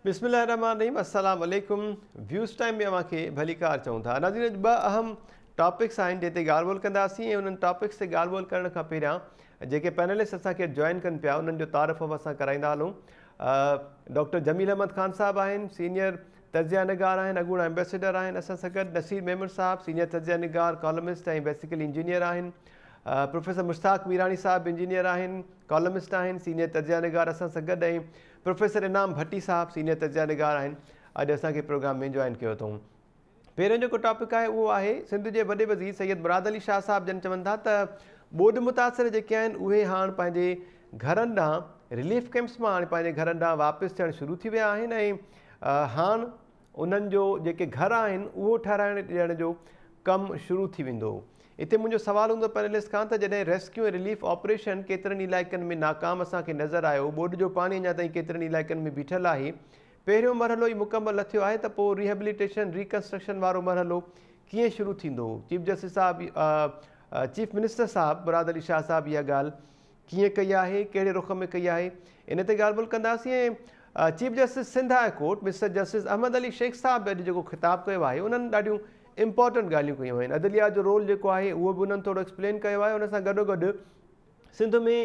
بسم الله الرحمٰن الرحيم السلام عليڪم ويوز ٽائيم ۾ اوهان کي ڀليڪار چئون ٿا. ناظرين اڄ ٻه اهم ٽاپڪس آهن جنهن تي ڳالهه ٻولهه ڪنداسين ۽ انهن ٽاپڪس تي ڳالهه ٻولهه ڪرڻ کان پهريان جيڪي پينلسٽ اسان کي جوائن ڪن پيا انهن جو تعارف اوهان سان ڪرائيندا هلون. ڊاڪٽر جميل احمد خان صاحب آهن، سينيئر تجزيه نگار آهن، اڳوڻا ايمبيسيڊر آهن اسان سان گڏ. نصير ميمڻ صاحب سينيئر تجزيه نگار، ڪالمسٽ ۽ بيسيڪلي انجنيئر آهن. پروفيسر مشتاق ميراڻي صاحب انجنيئر آهن، ڪالمسٽ آهن، سينيئر تجزيه نگار اسان سان گڏ ۽ پروفيسر انعام ڀٽي صاحب سينيئر تجزيه نگار آهن اڄ اسان کي پروگرام ۾ جوائن ڪيو اٿئون. پهريون جيڪو ٽاپڪ آهي اهو آهي سنڌ جي وڏي وزير سيد مراد علي شاهه صاحب جن چون ٿا ته ٻوڏ متاثر جيڪي آهن اهي هاڻ پنهنجي گهرن ڏانهن رليف ڪيمپس مان هاڻي پنهنجي گهرن ڏانهن واپس ٿيڻ شروع ٿي ويا آهن ۽ هاڻ انهن جو جيڪي گهر آهن اهو ٺهرائڻ ڏيڻ جو ڪم شروع ٿي ويندو. اتي منهنجو سوال هوندو پينلسٽ کان ته جڏهن ريسڪيو ۽ رليف آپريشن ڪيترن علائقن ۾ ناڪام اسان کي نظر آيو، ٻوڏ جو پاڻي اڃا تائين ڪيترن علائقن ۾ بيٺل آهي، پهريون مرحلو ئي مڪمل نه ٿيو آهي ته پوء ريهبليٽيشن ريڪنسٽرڪشن وارو مرحلو ڪيئن شروع ٿيندو؟ چيف جسٽس صاحب چيف منسٽر صاحب مراد علي شاهه صاحب اها ڳالهه ڪيئن ڪئي آهي، ڪهڙي رخ ۾ ڪئي آهي، ان تي ڳالهه ٻولهه ڪنداسين ۽ chief justice Sindh high court mister justice Ahmed Ali Shaikh صاحب به اڄ جيڪو خطاب ڪيو آهي انهن ڏاڍيون امپارٽنٽ ڳالهيون ڪيون آهن، عدليه جو رول جيڪو آهي اهو به انهن ٿورو ايڪسپلين ڪيو آهي، ان سان گڏوگڏ سنڌ ۾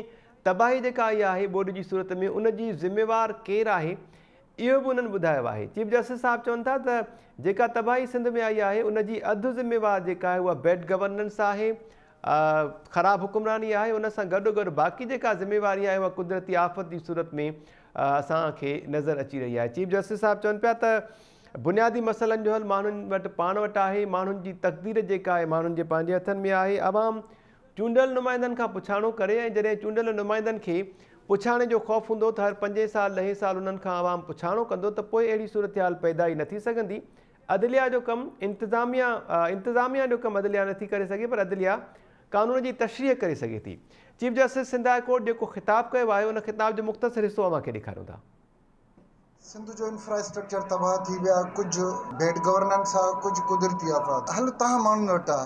تباهي جيڪا آئي آهي ٻوڏ جي صورت ۾ ان جي ذميوار ڪير آهي اهو به انهن ٻڌايو آهي. چيف جسٽس صاحب چون ٿا ته جيڪا تباهي سنڌ ۾ آئي آهي ان جي اڌ ذميوار جيڪا آهي اها بيڊ گورننس آهي، خراب حڪمراني آهي ان سان گڏوگڏ باقي جيڪا ذميواري آهي اها قدرتي آفت جي صورت ۾ اسان کي نظر اچي رهي آهي. چيف جسٽس صاحب چون پيا ته بنيادي مسئلن جو حل ماڻهن وٽ پاڻ وٽ آهي، ماڻهن جي تقدير جيڪا آهي ماڻهن جي پنهنجي هٿن ۾ آهي، عوام چونڊيل نمائندن کان پڇاڻو ڪري ۽ جڏهن چونڊيل نمائندن کي پڇاڻي جو خوف هوندو ته هر پنجين سال ڏهين سال انهن کان عوام پڇاڻو ڪندو ته پوء اهڙي صورتحال پيدا ئي نه ٿي سگهندي. عدليه جو ڪم انتظاميه انتظاميه جو ڪم عدليه نٿي ڪري سگهي پر عدليه قانون جي تشريح ڪري سگهي ٿي. Chief justice Sindh high court جيڪو خطاب ڪيو آهي ان خطاب جو مختصر حصو اوهان کي ڏيکاريون ٿا. سنڌ جو انفراسٽرڪچر تباهه ٿي ويا، ڪجهه بيڊ گورننس آ، ڪجهه قدرتي آفات. حل توهان ماڻهن وٽ آ.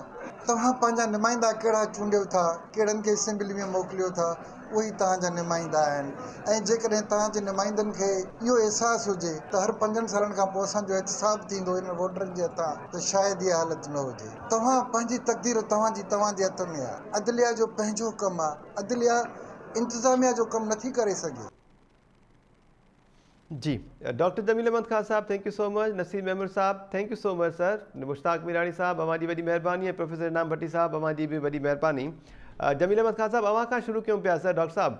توهان پنهنجا نمائندا ڪهڙا چونڊيو ٿا، ڪهڙن کي اسيمبلي ۾ موڪليو ٿا، اهي ئي توهان جا نمائندا آهن ۽ جيڪڏهن توهان جي نمائندن کي اهو احساس هجي ته هر پنجن سالن کان پوء اسان جو احتساب ٿيندو انهن ووٽرن جي هٿان ته شايد اها حالت نه هجي. توهان پنهنجي تقدير توهان جي توهان جي هٿ ۾ آهي. عدليه جو پنهنجو ڪم آهي. عدليه انتظاميه جو ڪم نٿي ڪري سگهي. جي ڊاڪٽر جميل احمد خان صاحب thank you so much Naseer Memon صاحب thank you so much sir Mushtaq Mirani صاحب اوهان جي وڏي مهرباني ۽ پروفيسر انعام ڀٽي صاحب اوهان جي به وڏي مهرباني جميل احمد خان صاحب اوهان کان شروع ڪيون پيا سر ڊاڪٽر صاحب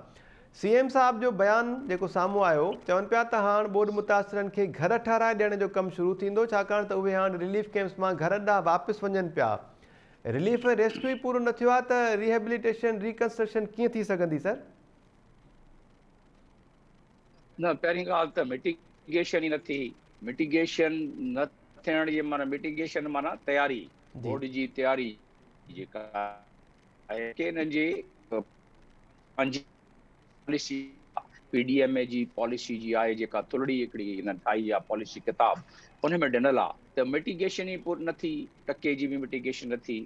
سي ايم صاحب جو بيان جيڪو سامهون آيو چون پيا ته هاڻ ٻوڏ متاثرن کي گهر ٺهرائي ڏيڻ جو ڪم شروع ٿيندو ڇاڪاڻ ته اهي هاڻ رليف ڪيمپس مان گهرن ڏانهن واپس وڃن پيا رليف ۽ ريسڪيو ئي پورو نه ٿيو آهي ته ريهيبليٽيشن ريڪنسٽرڪشن ڪيئن ٿي سگهندي سر؟ نه پهرين ڳالهه ته مٽيگيشن ئي نه ٿي، مٽيگيشن نه ٿيڻ جي معنيٰ مٽيگيشن معنيٰ تياري، ٻوڏ جي تياري جيڪا آهي ڪي انهن جي پنهنجي policy P D M A جي پاليسي جي آهي جيڪا ٿلڙي هڪڙي هنن ٺاهي آهي پاليسي ڪتاب ان ۾ ڏنل آهي ته مٽيگيشن ئي پور نه ٿي ٽڪي جي به مٽيگيشن نه ٿي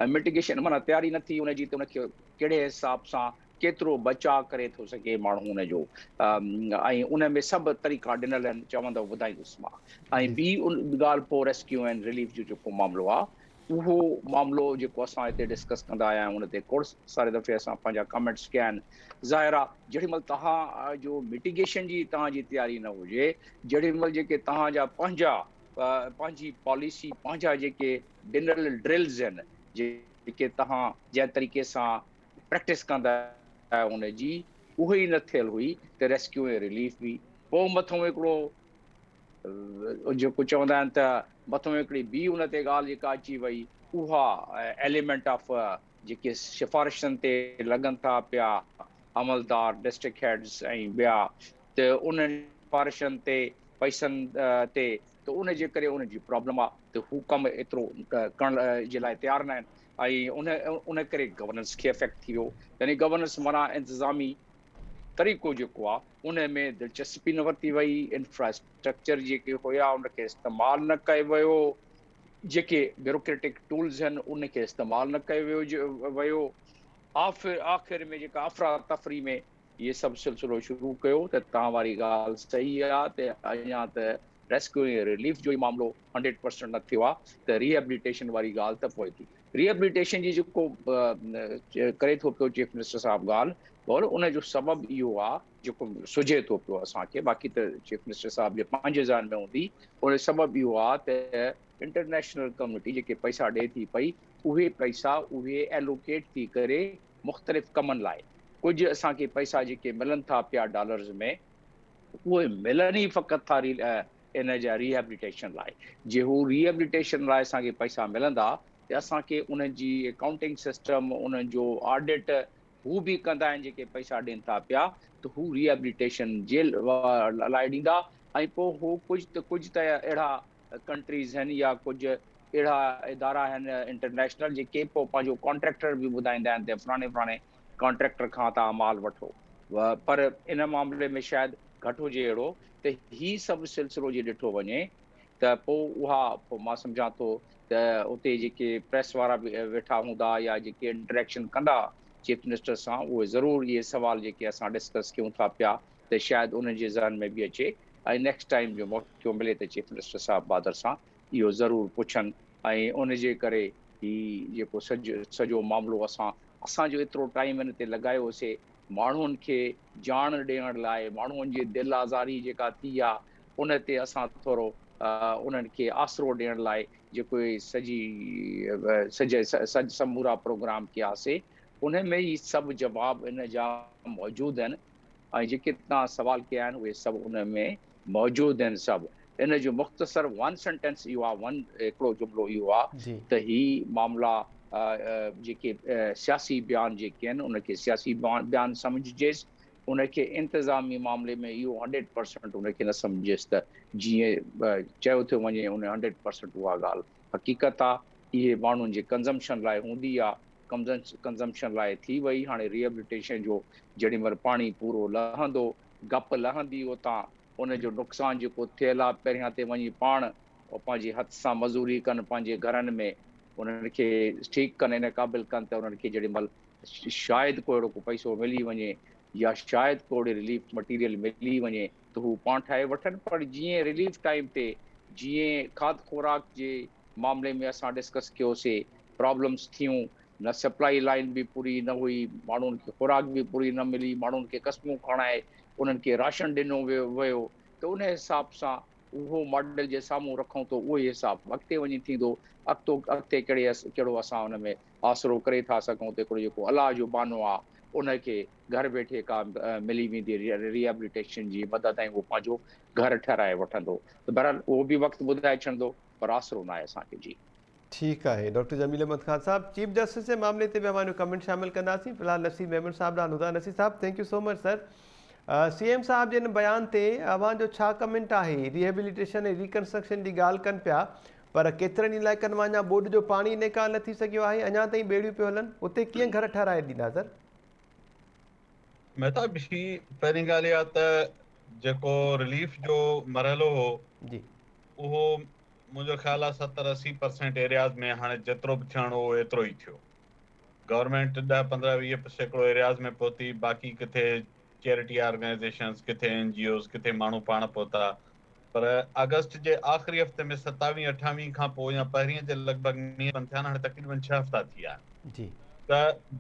۽ مٽيگيشن معنيٰ تياري نه ٿي ان جي ته ان کي ڪهڙي حساب سان ڪيترو بچاء ڪري ٿو سگهي ماڻهو ان جو ۽ ان ۾ سڀ طريقا ڏنل آهن چوندو ٻڌائيندس مان ۽ ٻي ان ڳالهه پوء ريسڪيو ۽ رليف جو جيڪو معاملو آهي اهو معاملو جيڪو اسان هتي ڊسڪس ڪندا آيا آهيون ان تي کوڙ ساري دفعي اسان پنهنجا ڪمينٽس ڪيا آهن ظاهر آهي جهڙي مهل توهان جو مٽيگيشن جي توهان جي تياري نه هجي جهڙي مهل جيڪي توهان جا پنهنجا پنهنجي پاليسي پنهنجا جيڪي ڏنل ڊرلز آهن جيڪي توهان جنهن طريقي سان پريڪٽس ڪندا آهيو ان جي اهي ئي نه ٿيل هئي ته ريسڪيو ۽ رليف به پوء مٿون هڪڙو جيڪو چوندا آهن ته مٿون هڪڙي ٻي ان تي ڳالهه جيڪا اچي وئي اها ايليمينٽ آف جيڪي سفارشن تي لڳن ٿا پيا عملدار ڊسٽرڪٽ هيڊز ۽ ٻيا ته انهن سفارشن تي پئسن تي ته ان جي ڪري انهن جي پرابلم آ ته هو ڪم ايترو ڪرڻ جي لاء تيار نه آهن ۽ ان ان ڪري گورننس کي افيڪٽ ٿي ويو يعني گورننس معنيٰ انتظامي طريقو جيڪو آ ان ۾ دلچسپي نه ورتي وئي انفراسٽرڪچر جيڪي هيا ان کي استعمال نه ڪيو ويو جيڪي بيوروڪريٽڪ ٽولز آهن ان کي استعمال نه ڪيو ويو ويو آخر آخر ۾ جيڪا افراتفري ۾ اهي سڀ سلسلو شروع ڪيو ته توهان واري ڳالهه صحيح آ ته اڃا ته ريسڪيو ۽ رليف جو ئي معاملو 100% نه ٿيو آ ته ريهيبليٽيشن واري ڳالهه ته پوء ٿي. ريهيبليٽيشن جي جيڪو ڪري ٿو پيو چيف منسٽر صاحب ڳالهه ٻول ان جو سبب اهو آ جيڪو سجهي ٿو پيو اسان کي باقي ته چيف منسٽر صاحب جي پنهنجي ذهن ۾ هوندي ان جو سبب اهو آ ته انٽرنيشنل ڪميونٽي جيڪي پئسا ڏئي ٿي پئي اهي پئسا اهي ايلوڪيٽ ٿي ڪري مختلف ڪمن لاء ڪجهه اسان کي پئسا جيڪي ملن ٿا پيا ڊالرز ۾ اهي ملن ئي فقط ٿا ان جا ريهيبليٽيشن لاء جي هو ريهيبليٽيشن لاء اسان کي پئسا ملندا ته اسان کي انهن جي اڪائونٽنگ سسٽم انهن جو آڊٽ هو به ڪندا آهن جيڪي پئسا ڏين ٿا پيا ته هو ريهيبليٽيشن جي لاء ڏيندا ۽ پوء هو ڪجهه ته ڪجهه ته اهڙا ڪنٽريز آهن يا ڪجهه اهڙا ادارا آهن انٽرنيشنل جيڪي پوء پنهنجو ڪانٽريڪٽر به ٻڌائيندا آهن ته فلاڻي فلاڻي ڪانٽريڪٽر کان توهان مال وٺو پر ان معاملي ۾ شايد گهٽ هجي اهڙو ته هي سڀ سلسلو جي ڏٺو وڃي ته پوء اها پوء مان سمجهان ٿو ته اتي جيڪي پريس وارا به ويٺا هوندا يا جيڪي انٽريڪشن ڪندا چيف منسٽر سان اهي ضرور اهي سوال جيڪي اسان ڊسڪس ڪيون ٿا پيا ته شايد انهن جي ذهن ۾ به اچي ۽ نيڪسٽ ٽائيم جو موقعو ملي ته چيف منسٽر صاحب بادل سان اهو ضرور پڇن ۽ ان جي ڪري هي جيڪو سڄو معاملو اسان اسان جو ايترو ٽائيم ان تي لڳايوسي ماڻهن کي ڄاڻ ڏيڻ لاء ماڻهن جي دل آزاري جيڪا ٿي آ ان تي اسان ٿورو انهن کي آسرو ڏيڻ لاء جيڪو هي سڄي سڄي سمورا پروگرام ڪياسي ان ۾ ئي سڀ جواب ان جا موجود آهن ۽ جيڪي توهان سوال ڪيا آهن اهي سڀ ان ۾ موجود آهن سڀ ان جو مختصر ون سينٽينس اهو آهي ون هڪڙو جملو اهو آهي ته هي معاملا جيڪي سياسي بيان جيڪي آهن ان کي سياسي بيان سمجهجيس ان کي انتظامي معاملي ۾ اهو 100% ان کي نه سمجهجيس ته جيئن چيو ٿو وڃي ان 100% اها ڳالهه حقيقت آهي اهي ماڻهن جي ڪنزمپشن لاء هوندي آهي ڪنزمپشن لاء ٿي وئي، هاڻي ريهبليٽيشن جو جيڏي مهل پاڻي پورو لهندو، گپ لهندي اتان ان جو نقصان جيڪو ٿيل آ پهريان تي وڃي پاڻ پنهنجي هٿ سان مزوري ڪن پنهنجي گهرن ۾ انهن کي ٺيڪ ڪن ان قابل ڪن ته انهن کي جيڏي مهل شايد ڪو اهڙو ڪو پئسو ملي وڃي يا شايد ڪو اهڙي رليف مٽيريل ملي وڃي ته هو پاڻ ٺاهي وٺن پر جيئن رليف ٽائيم تي جيئن کاڌ خوراڪ جي معاملي ۾ اسان ڊسڪس ڪيوسي پرابلمس ٿيون نه سپلائي لائين به پوري نه هئي ماڻهن کي خوراڪ به پوري نه ملي ماڻهن کي قسمون کڻائي انهن کي راشن ڏنو ويو ته ان حساب سان اهو ماڊل جي سامهون رکون ته اهو ئي حساب اڳتي وڃي ٿيندو اڳتو اڳتي ڪهڙي ڪهڙو اسان ان ۾ آسرو ڪري ٿا سگهون ته هڪڙو جيڪو الله جو ٻانهو آ ان کي گهر ويٺي ڪا ملي ويندي ريهيبليٽيشن جي مدد ۽ اهو پنهنجو گهر ٺهرائي وٺندو ته بهرحال اهو به وقت ٻڌائي ڇڏندو پر آسرو ناهي اسان کي جي. ٺيڪ آهي ڊاڪٽر جميل احمد خان صاحب چيف جسٽس جي معاملي تي به اوهان جو ڪمينٽ شامل ڪنداسين في الحال نصير ميمڻ صاحب ڏانهن هلون ٿا نصير صاحب thank you so much sir C M صاحب جي ان بيان تي اوهان جو ڇا ڪمينٽ آهي ريهيبليٽيشن ۽ ريڪنسٽرڪشن جي ڳالهه ڪن پيا پر ڪيترن علائقن مان اڃا ٻوڏ جو پاڻي نيڪال نه ٿي سگهيو آهي اڃا تائين ٻيڙيون پيو هلن اتي ڪيئن گهر ٺهرائي ڏيندا سر. مهتاب هي پهرين ڳالهه اها ته جيڪو رليف جو مرحلو هو جي اهو منهنجو خيال آهي 70 80 پرسينٽ ايرياز ۾ هاڻي جيترو به ٿيڻو هو ايترو ئي ٿيو. گورنمينٽ 10 15 20% ايرياز ۾ پهتي باقي ڪٿي چيرٽي آرگنائيزيشنز ڪٿي اين جي اوز ڪٿي ماڻهو پاڻ پهتا پر آگسٽ جي آخري هفتي ۾ ستاويهه اٺاويهه کان پوء يا پهرين جي لڳ ڀڳ مينهن بند ٿيا آهن هاڻي تقريبن ڇهه هفتا ٿي ويا آهن جي. ته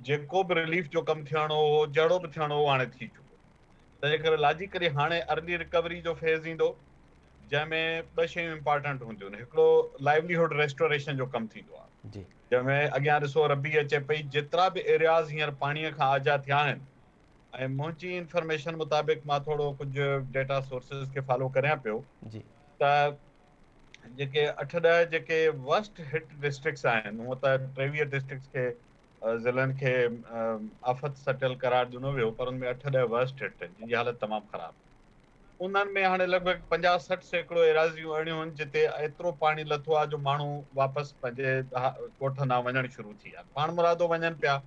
جيڪو به رليف جو ڪم ٿيڻو هو جهڙو به ٿيڻو هو هاڻي ٿي چڪو. تنهنجي ڪري لاجيڪلي هاڻي ارلي رڪوري جو فيز ايندو جنهن ۾ ٻه شيون امپارٽنٽ هونديون آهن هڪڙو لائيولي هوڊ ريسٽوريشن جو ڪم ٿيندو آهي جي جنهن ۾ اڳيان ڏسو ربيع اچي پئي جيترا به ايرياز هينئر پاڻي کان آجا ٿيا آهن ۽ منهنجي انفارميشن مطابق مان ٿورو ڪجهه ڊيٽا سورسز کي فالو ڪريان پيو جي ته جيڪي اٺ ڏهه جيڪي ورسٽ هٽ ڊسٽرڪٽس آهن هونء ته 23 ڊسٽرڪٽس کي ضلعن کي آفت سٽيل قرار ڏنو ويو پر ان ۾ اٺ ڏهه ورسٽ هٽ آهن جن جي حالت تمام خراب آهي انهن ۾ هاڻي لڳ ڀڳ 50 60 سيڪڙو ايراضيون اهڙيون آهن جتي ايترو پاڻي لٿو آهي جو ماڻهو واپس پنهنجي ڳوٺن ڏانهن وڃڻ شروع ٿي ويا آهن پاڻمرادو وڃن پيا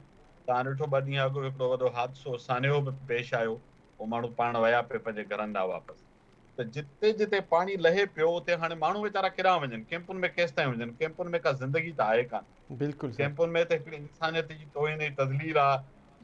توهان ڏٺو ٻه ڏينهن اڳ هڪڙو وڏو حادثو سانحو به پيش آيو اهو ماڻهو پاڻ ويا پئي پنهنجي گهرن ڏانهن واپس ته جتي جتي پاڻي لهي پيو اتي هاڻي ماڻهو ويچارا ڪيڏانهن وڃن، ڪيمپن ۾ ڪيستائين وڃن، ڪيمپن ۾ ڪا زندگي ته آهي ڪانه، بلڪل سر. ڪيمپن ۾ ته هڪڙي انسانيت جي توهين ۽ تذليل آ،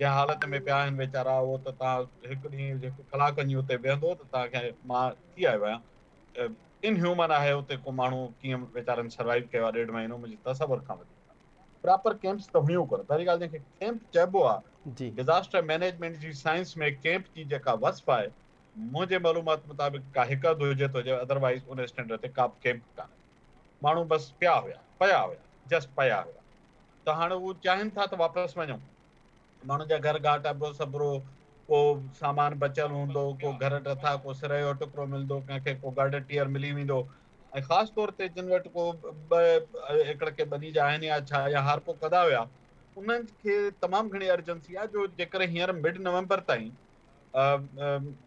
جنهن حالت ۾ پيا آهن ويچارا، اهو ته توهان هڪ ڏينهن هڪ ڪلاڪ وڃي اتي ويهندو ته توهان کي، مان ٿي آيو آهيان، ان هيومن آهي. اتي ڪو ماڻهو ڪيئن ويچارن سروائيو ڪيو آهي ڏيڍ مهينو، منهنجي تصور کان وڌيڪ. پراپر ڪيمپس ته هيون ڪونه. پهرين ڳالهه، جنهن کي ڪيمپ چئبو آهي، ڊزاسٽر مئنيجمينٽ جي سائنس ۾ ڪيمپ جي جيڪا وصف آهي، منهنجي معلومات مطابق ڪا هڪ اڌ هجي ته هجي، ادروائز ان اسٽينڊرڊ تي ڪا به ڪيمپ ڪانه. ماڻهو بس پيا هيا، پيا هيا، جسٽ پيا هيا. ته هاڻي هو چاهين ٿا ته واپس وڃون. ماڻهن جا گهر گهاٽ ابرو سبرو، ڪو سامان بچيل هوندو، ڪو گهر ڊٿا، ڪو سر جو ٽڪرو ملندو، ڪنهن کي ڪو گارڊر ٽيئر ملي ويندو، ۽ خاص طور تي جن وٽ ڪو 2 ايڪڙ ڪي ٻني جا آهن يا ڇا يا هارپو ڪندا هيا، انهن کي تمام گهڻي ارجنسي آهي، جو جيڪڏهن هينئر مڊ نومبر تائين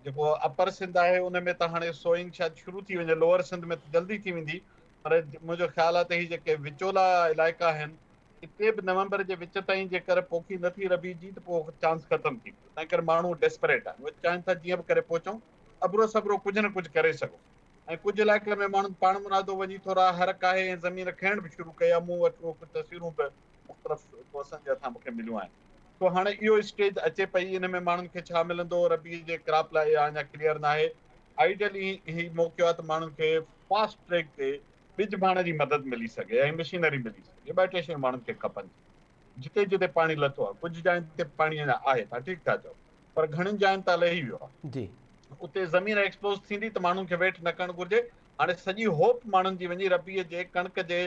جيڪو اپر سنڌ آهي ان ۾ ته هاڻي سوئنگ شايد شروع ٿي وڃي، لوئر سنڌ ۾ ته جلدي ٿي ويندي، پر منهنجو خيال آهي ته هي جيڪي وچولا علائقا آهن، اتي به نومبر جي وچ تائين جيڪر پوکي نه ٿي ربيع جي ته پوء چانس ختم ٿي ويندو. تنهن ڪري ماڻهو ڊيسپريٽ آهن، اهي چاهين ٿا جيئن به ڪري پهچون، ابرو سبرو ڪجهه نه ڪجهه ڪري سگهون. ۽ ڪجهه علائقن ۾ ماڻهن پاڻمرادو وڃي ٿورا هر ڪاهي ۽ زمين کڻڻ به شروع ڪئي آهي. مون وٽ اهو ڪجهه تصويرون به مختلف دوستن جي هٿان مون کي مليون آهن. سو هاڻي اهو اسٽيج اچي پئي، ان ۾ ماڻهن کي ڇا ملندو ربيع جي ڪراپ لاء اها اڃا ڪليئر ناهي. آئيڊيلي هي موقعو آهي ته ماڻهن کي فاسٽ ٽريڪ تي ٻج ڀاڻ جي مدد ملي سگهي ۽ مشينري ملي سگهي. ٻه ٽي شيون ماڻهن کي کپن ٿيون. جتي جتي پاڻي لٿو آهي، ڪجهه جاين تي پاڻي اڃا آهي، توهان ٺيڪ ٿا چئو، پر گهڻين جاين تان لهي ويو آهي. اتي زمين ايڪسپوز ٿيندي ته ماڻهن کي ويٽ نه ڪرڻ گهرجي. هاڻي سڄي هوپ ماڻهن جي وڃي ربيع جي ڪڻڪ جي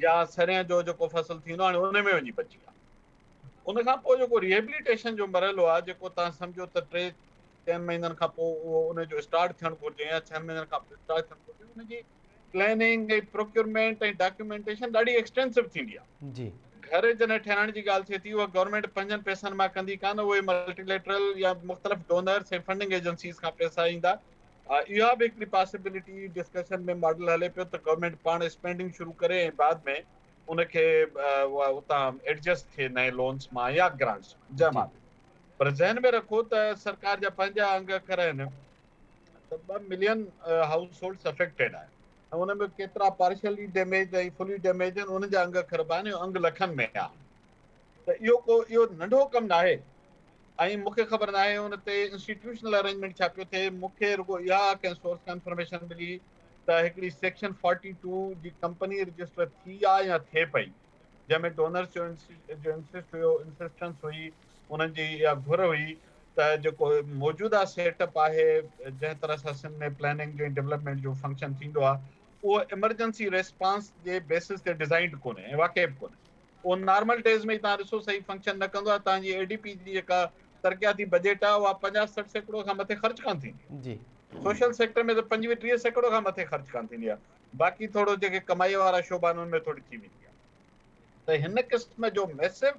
يا سرينهن جو جيڪو فصل ٿيندو، هاڻي ان ۾ وڃي بچي آهي. ان کان پوء جيڪو ريهيبليٽيشن جو مرحلو آهي، جيڪو توهان سمجهو ته 3 4 مهينن کان پوء اهو ان جو اسٽارٽ ٿيڻ گهرجي يا 6 مهينن کان پوء اسٽارٽ ٿيڻ گهرجي، ان جي پلاننگ ۽ پروڪيورمينٽ ۽ ڊاڪيومينٽيشن ڏاڍي ايڪسٽينسو ٿيندي آهي. گهر جڏهن ٺهرائڻ جي ڳالهه ٿئي ٿي، اها گورنمينٽ پنهنجن پئسن مان ڪندي ڪانه، اهي ملٽي ليٽرل يا مختلف ڊونرس ۽ فنڊنگ ايجنسيز کان پئسا ايندا. اها به هڪڙي پاسيبلٽي ڊسڪشن ۾ ماڊل هلي پيو ته گورنمينٽ پاڻ اسپينڊنگ شروع ڪري ۽ بعد ۾ ان کي اها اتان ايڊجسٽ ٿئي نئين لونس مان يا گرانٽس مان، جنهن مان به. پر ذهن ۾ رکو ته سرڪار جا پنهنجا انگ اکر آهن ته 2 ملين هائوس هولڊس افيڪٽيڊ آهن ۽ ان ۾ ڪيترا پارشلي ڊيميج ۽ فلي ڊيميج آهن، انهن جا انگ اکر به آهن. اهو انگ لکن ۾ آهن، ته اهو ڪو اهو ننڍو ڪم ناهي ۽ مون کي خبر ناهي ان تي انسٽيٽيوشنل ارينجمينٽ ڇا پيو ٿئي. مون کي رڳو اها ڪنهن سورس کان انفارميشن ملي ته هڪڙي سيڪشن 42 جي ڪمپني رجسٽر ٿي آهي يا ٿئي پئي، جنهن ۾ ڊونرس جو انسسٽ هيو، انسسٽنس هئي، انهن جي اها گهر هئي ته جيڪو موجوده سيٽ اپ آهي، جنهن طرح سان سنڌ ۾ پلاننگ جو ۽ ڊولپمينٽ جو فنڪشن ٿيندو آهي، اهو ايمرجنسي ريسپانس جي بيسس تي ڊزائنڊ ڪونهي ۽ واقعي به ڪونهي. اهو نارمل ڊيز ۾ ئي توهان ڏسو صحيح فنڪشن نه ڪندو آهي. توهان جي اي ڊي پي جي جيڪا ترقياتي بجيٽ آهي، اها 50 60% کان مٿي خرچ ڪانه ٿيندي آهي. سوشل سيڪٽر ۾ ته 25 30% کان مٿي خرچ ڪانه ٿيندي آهي، باقي ٿورو جيڪي ڪمائي وارا شعبا آهن، ان ۾ ٿوري ٿي ويندي آهي. ته هن قسم جو ميسو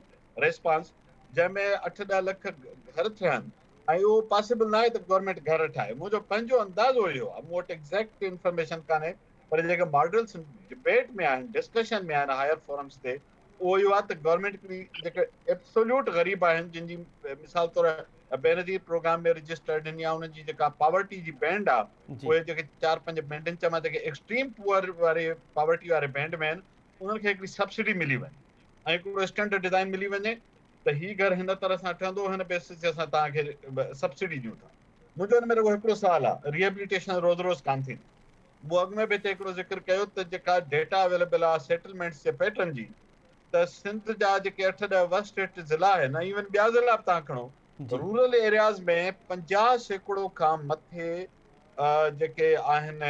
ريسپانس، جنهن ۾ 8 10 لک گهر ٿين، ۽ اهو پاسيبل ناهي ته گورنمينٽ گهر ٺاهي. منهنجو پنهنجو اندازو اهو آهي، مون وٽ ايگزيڪٽ انفارميشن ڪانهي، پر جيڪي ماڊلس ڊبيٽ ۾ آهن، ڊسڪشن ۾ آهن هائر فورمز تي، اهو اهو آهي ته گورنمينٽ هڪڙي جيڪي ايبسوليوٽ غريب آهن، جن جي مثال طور بينظير پروگرام ۾ رجسٽرڊ آهن يا انهن جي جيڪا پاورٽي جي بينڊ آهي، اهي جيڪي چار پنج بينڊن چ مان جيڪي ايڪسٽريم پوئر واري پاورٽي واري بينڊ ۾ آهن، انهن کي هڪڙي سبسڊي ملي وڃي ۽ هڪڙو اسٽينڊرڊ ڊزائن ملي وڃي ته هي گهر هن طرح سان ٺهندو، هن بيسس تي اسان توهان کي سبسڊي ڏيون ٿا. منهنجو ان ۾ رڳو هڪڙو سوال آهي، ريهيبليٽيشن روز روز ڪانه ٿيندي. مون اڳ ۾ به هتي هڪڙو ذڪر ڪيو ته جيڪا ڊيٽا اويليبل آهي سيٽلمينٽس جي پيٽرن جي، ته سنڌ جا جيڪي 8 10 ورسٽ هٽ ضلعا آهن ۽ ايون ٻيا ضلعا به توهان کڻو، رورل ايرياز ۾ 50% کان مٿي جيڪي آهن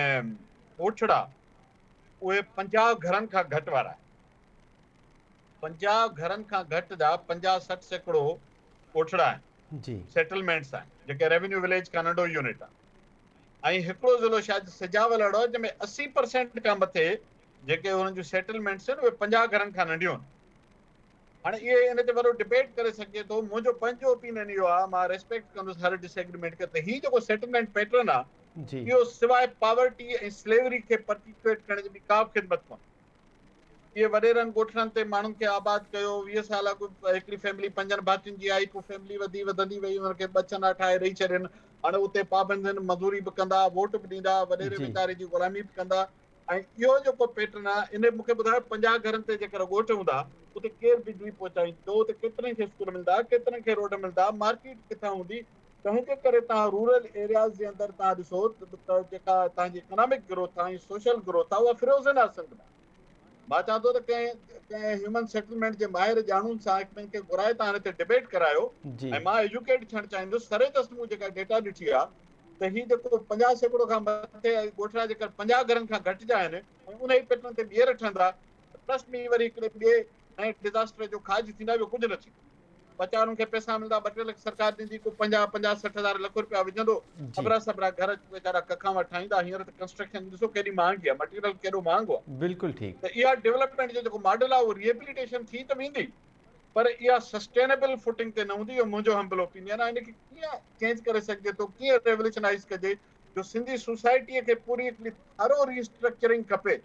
ڳوٺڙا، اهي 50 گهرن کان گهٽ وارا آهن. 50 گهرن کان گهٽ جا 50 60% ڳوٺڙا آهن، سيٽلمينٽس آهن، جيڪي ريونيو وليج کان ننڍو يونٽ آهي. ۽ هڪڙو ضلعو شايد سجاول اهڙو آهي جنهن ۾ 80% کان مٿي جيڪي انهن جون سيٽلمينٽس آهن، اهي 50 گهرن کان ننڍيون آهن. هاڻي اهي ان تي وڏو ڊبيٽ ڪري سگهجي ٿو. منهنجو پنهنجو اوپينين اهو آهي، مان ريسپيڪٽ ڪندس هر ڊس ايگريمينٽ کي، ته هي جيڪو سيٽلمينٽ پيٽرن آهي، اهو سواء پاورٽي ۽ سليوري کي پرپيچوئيٽ ڪرڻ جي ٻي ڪا به خدمت ڪونهي. اهي وڏيرن ڳوٺڙن تي ماڻهن کي آباد ڪيو. 20 سال اڳ هڪڙي فيملي پنجن ڀاتين جي آئي، پوء فيملي وڌي وڌندي وئي، انهن کي ٻه ڇنا ٺاهي ڏئي ڇڏين. هاڻي اتي پابند آهن، مزوري به ڪندا، ووٽ به ڏيندا، وڏيري ويچاري جي غلامي به ڪندا. ۽ اهو جيڪو پيٽرن آهي ان مون کي ٻڌايو 50 گهرن تي جيڪر ڳوٺ هوندا اتي ڪير بجلي پهچائيندو، اتي ڪيترن کي اسڪول ملندا، ڪيترن کي روڊ ملندا، مارڪيٽ ڪٿان هوندي؟ تنهن جي ڪري توهان رورل ايرياز جي اندر توهان ڏسو ته جيڪا توهان جي اڪنامڪ گروٿ آهي ۽ سوشل گروٿ آهي اها فروزن آهي سنڌ ۾. مان چوان ٿو ته ڪنهن ڪنهن هيومن سيٽلمينٽ جي ماهر ڄاڻون سان هڪ ٻئي کي گهرائي توهان هن تي ڊبيٽ ڪرايو ۽ مان ايجوڪيٽ ٿيڻ چاهيندس سري دست مون جيڪا ڊيٽا ڏٺي آهي ته هي جيڪو 50% کان مٿي ڳوٺڙا جيڪر 50 گهرن کان گهٽ جا آهن ۽ انهي پيٽرن تي ٻيهر ٺهندا ته ٽرسٽ مي وري هڪڙي ٻئي نئين ڊزاسٽر جو کاڄ ٿيندا ٻيو ڪجهه نه ٿيندو. ٻه چار ان کي پئسا ملندا ٻه ٽي لک سرڪار ڏيندي ڪو 50 50 60 هزار لک روپيا وجهندو اڀرا سڀرا گهر ويچارا ڪکان مان ٺاهيندا هينئر ته ڪنسٽرڪشن ڏسو ڪيڏي مهانگي آهي مٽيريل ڪيڏو مهانگو آهي. بلڪل ٺيڪ. ته اها ڊولپمينٽ جو جيڪو ماڊل آهي اهو ريهيبليٽيشن ٿي ته ويندي پر اها سسٽينيبل فوٽنگ تي نه هوندي اهو منهنجو همبل اوپينين آهي ان کي ڪيئن چينج ڪري سگهجي ٿو ڪيئن ريوليوشنائيز ڪجي جو سنڌي سوسائٽي کي پوري هڪڙي ٿرو ريسٽرڪچرنگ کپي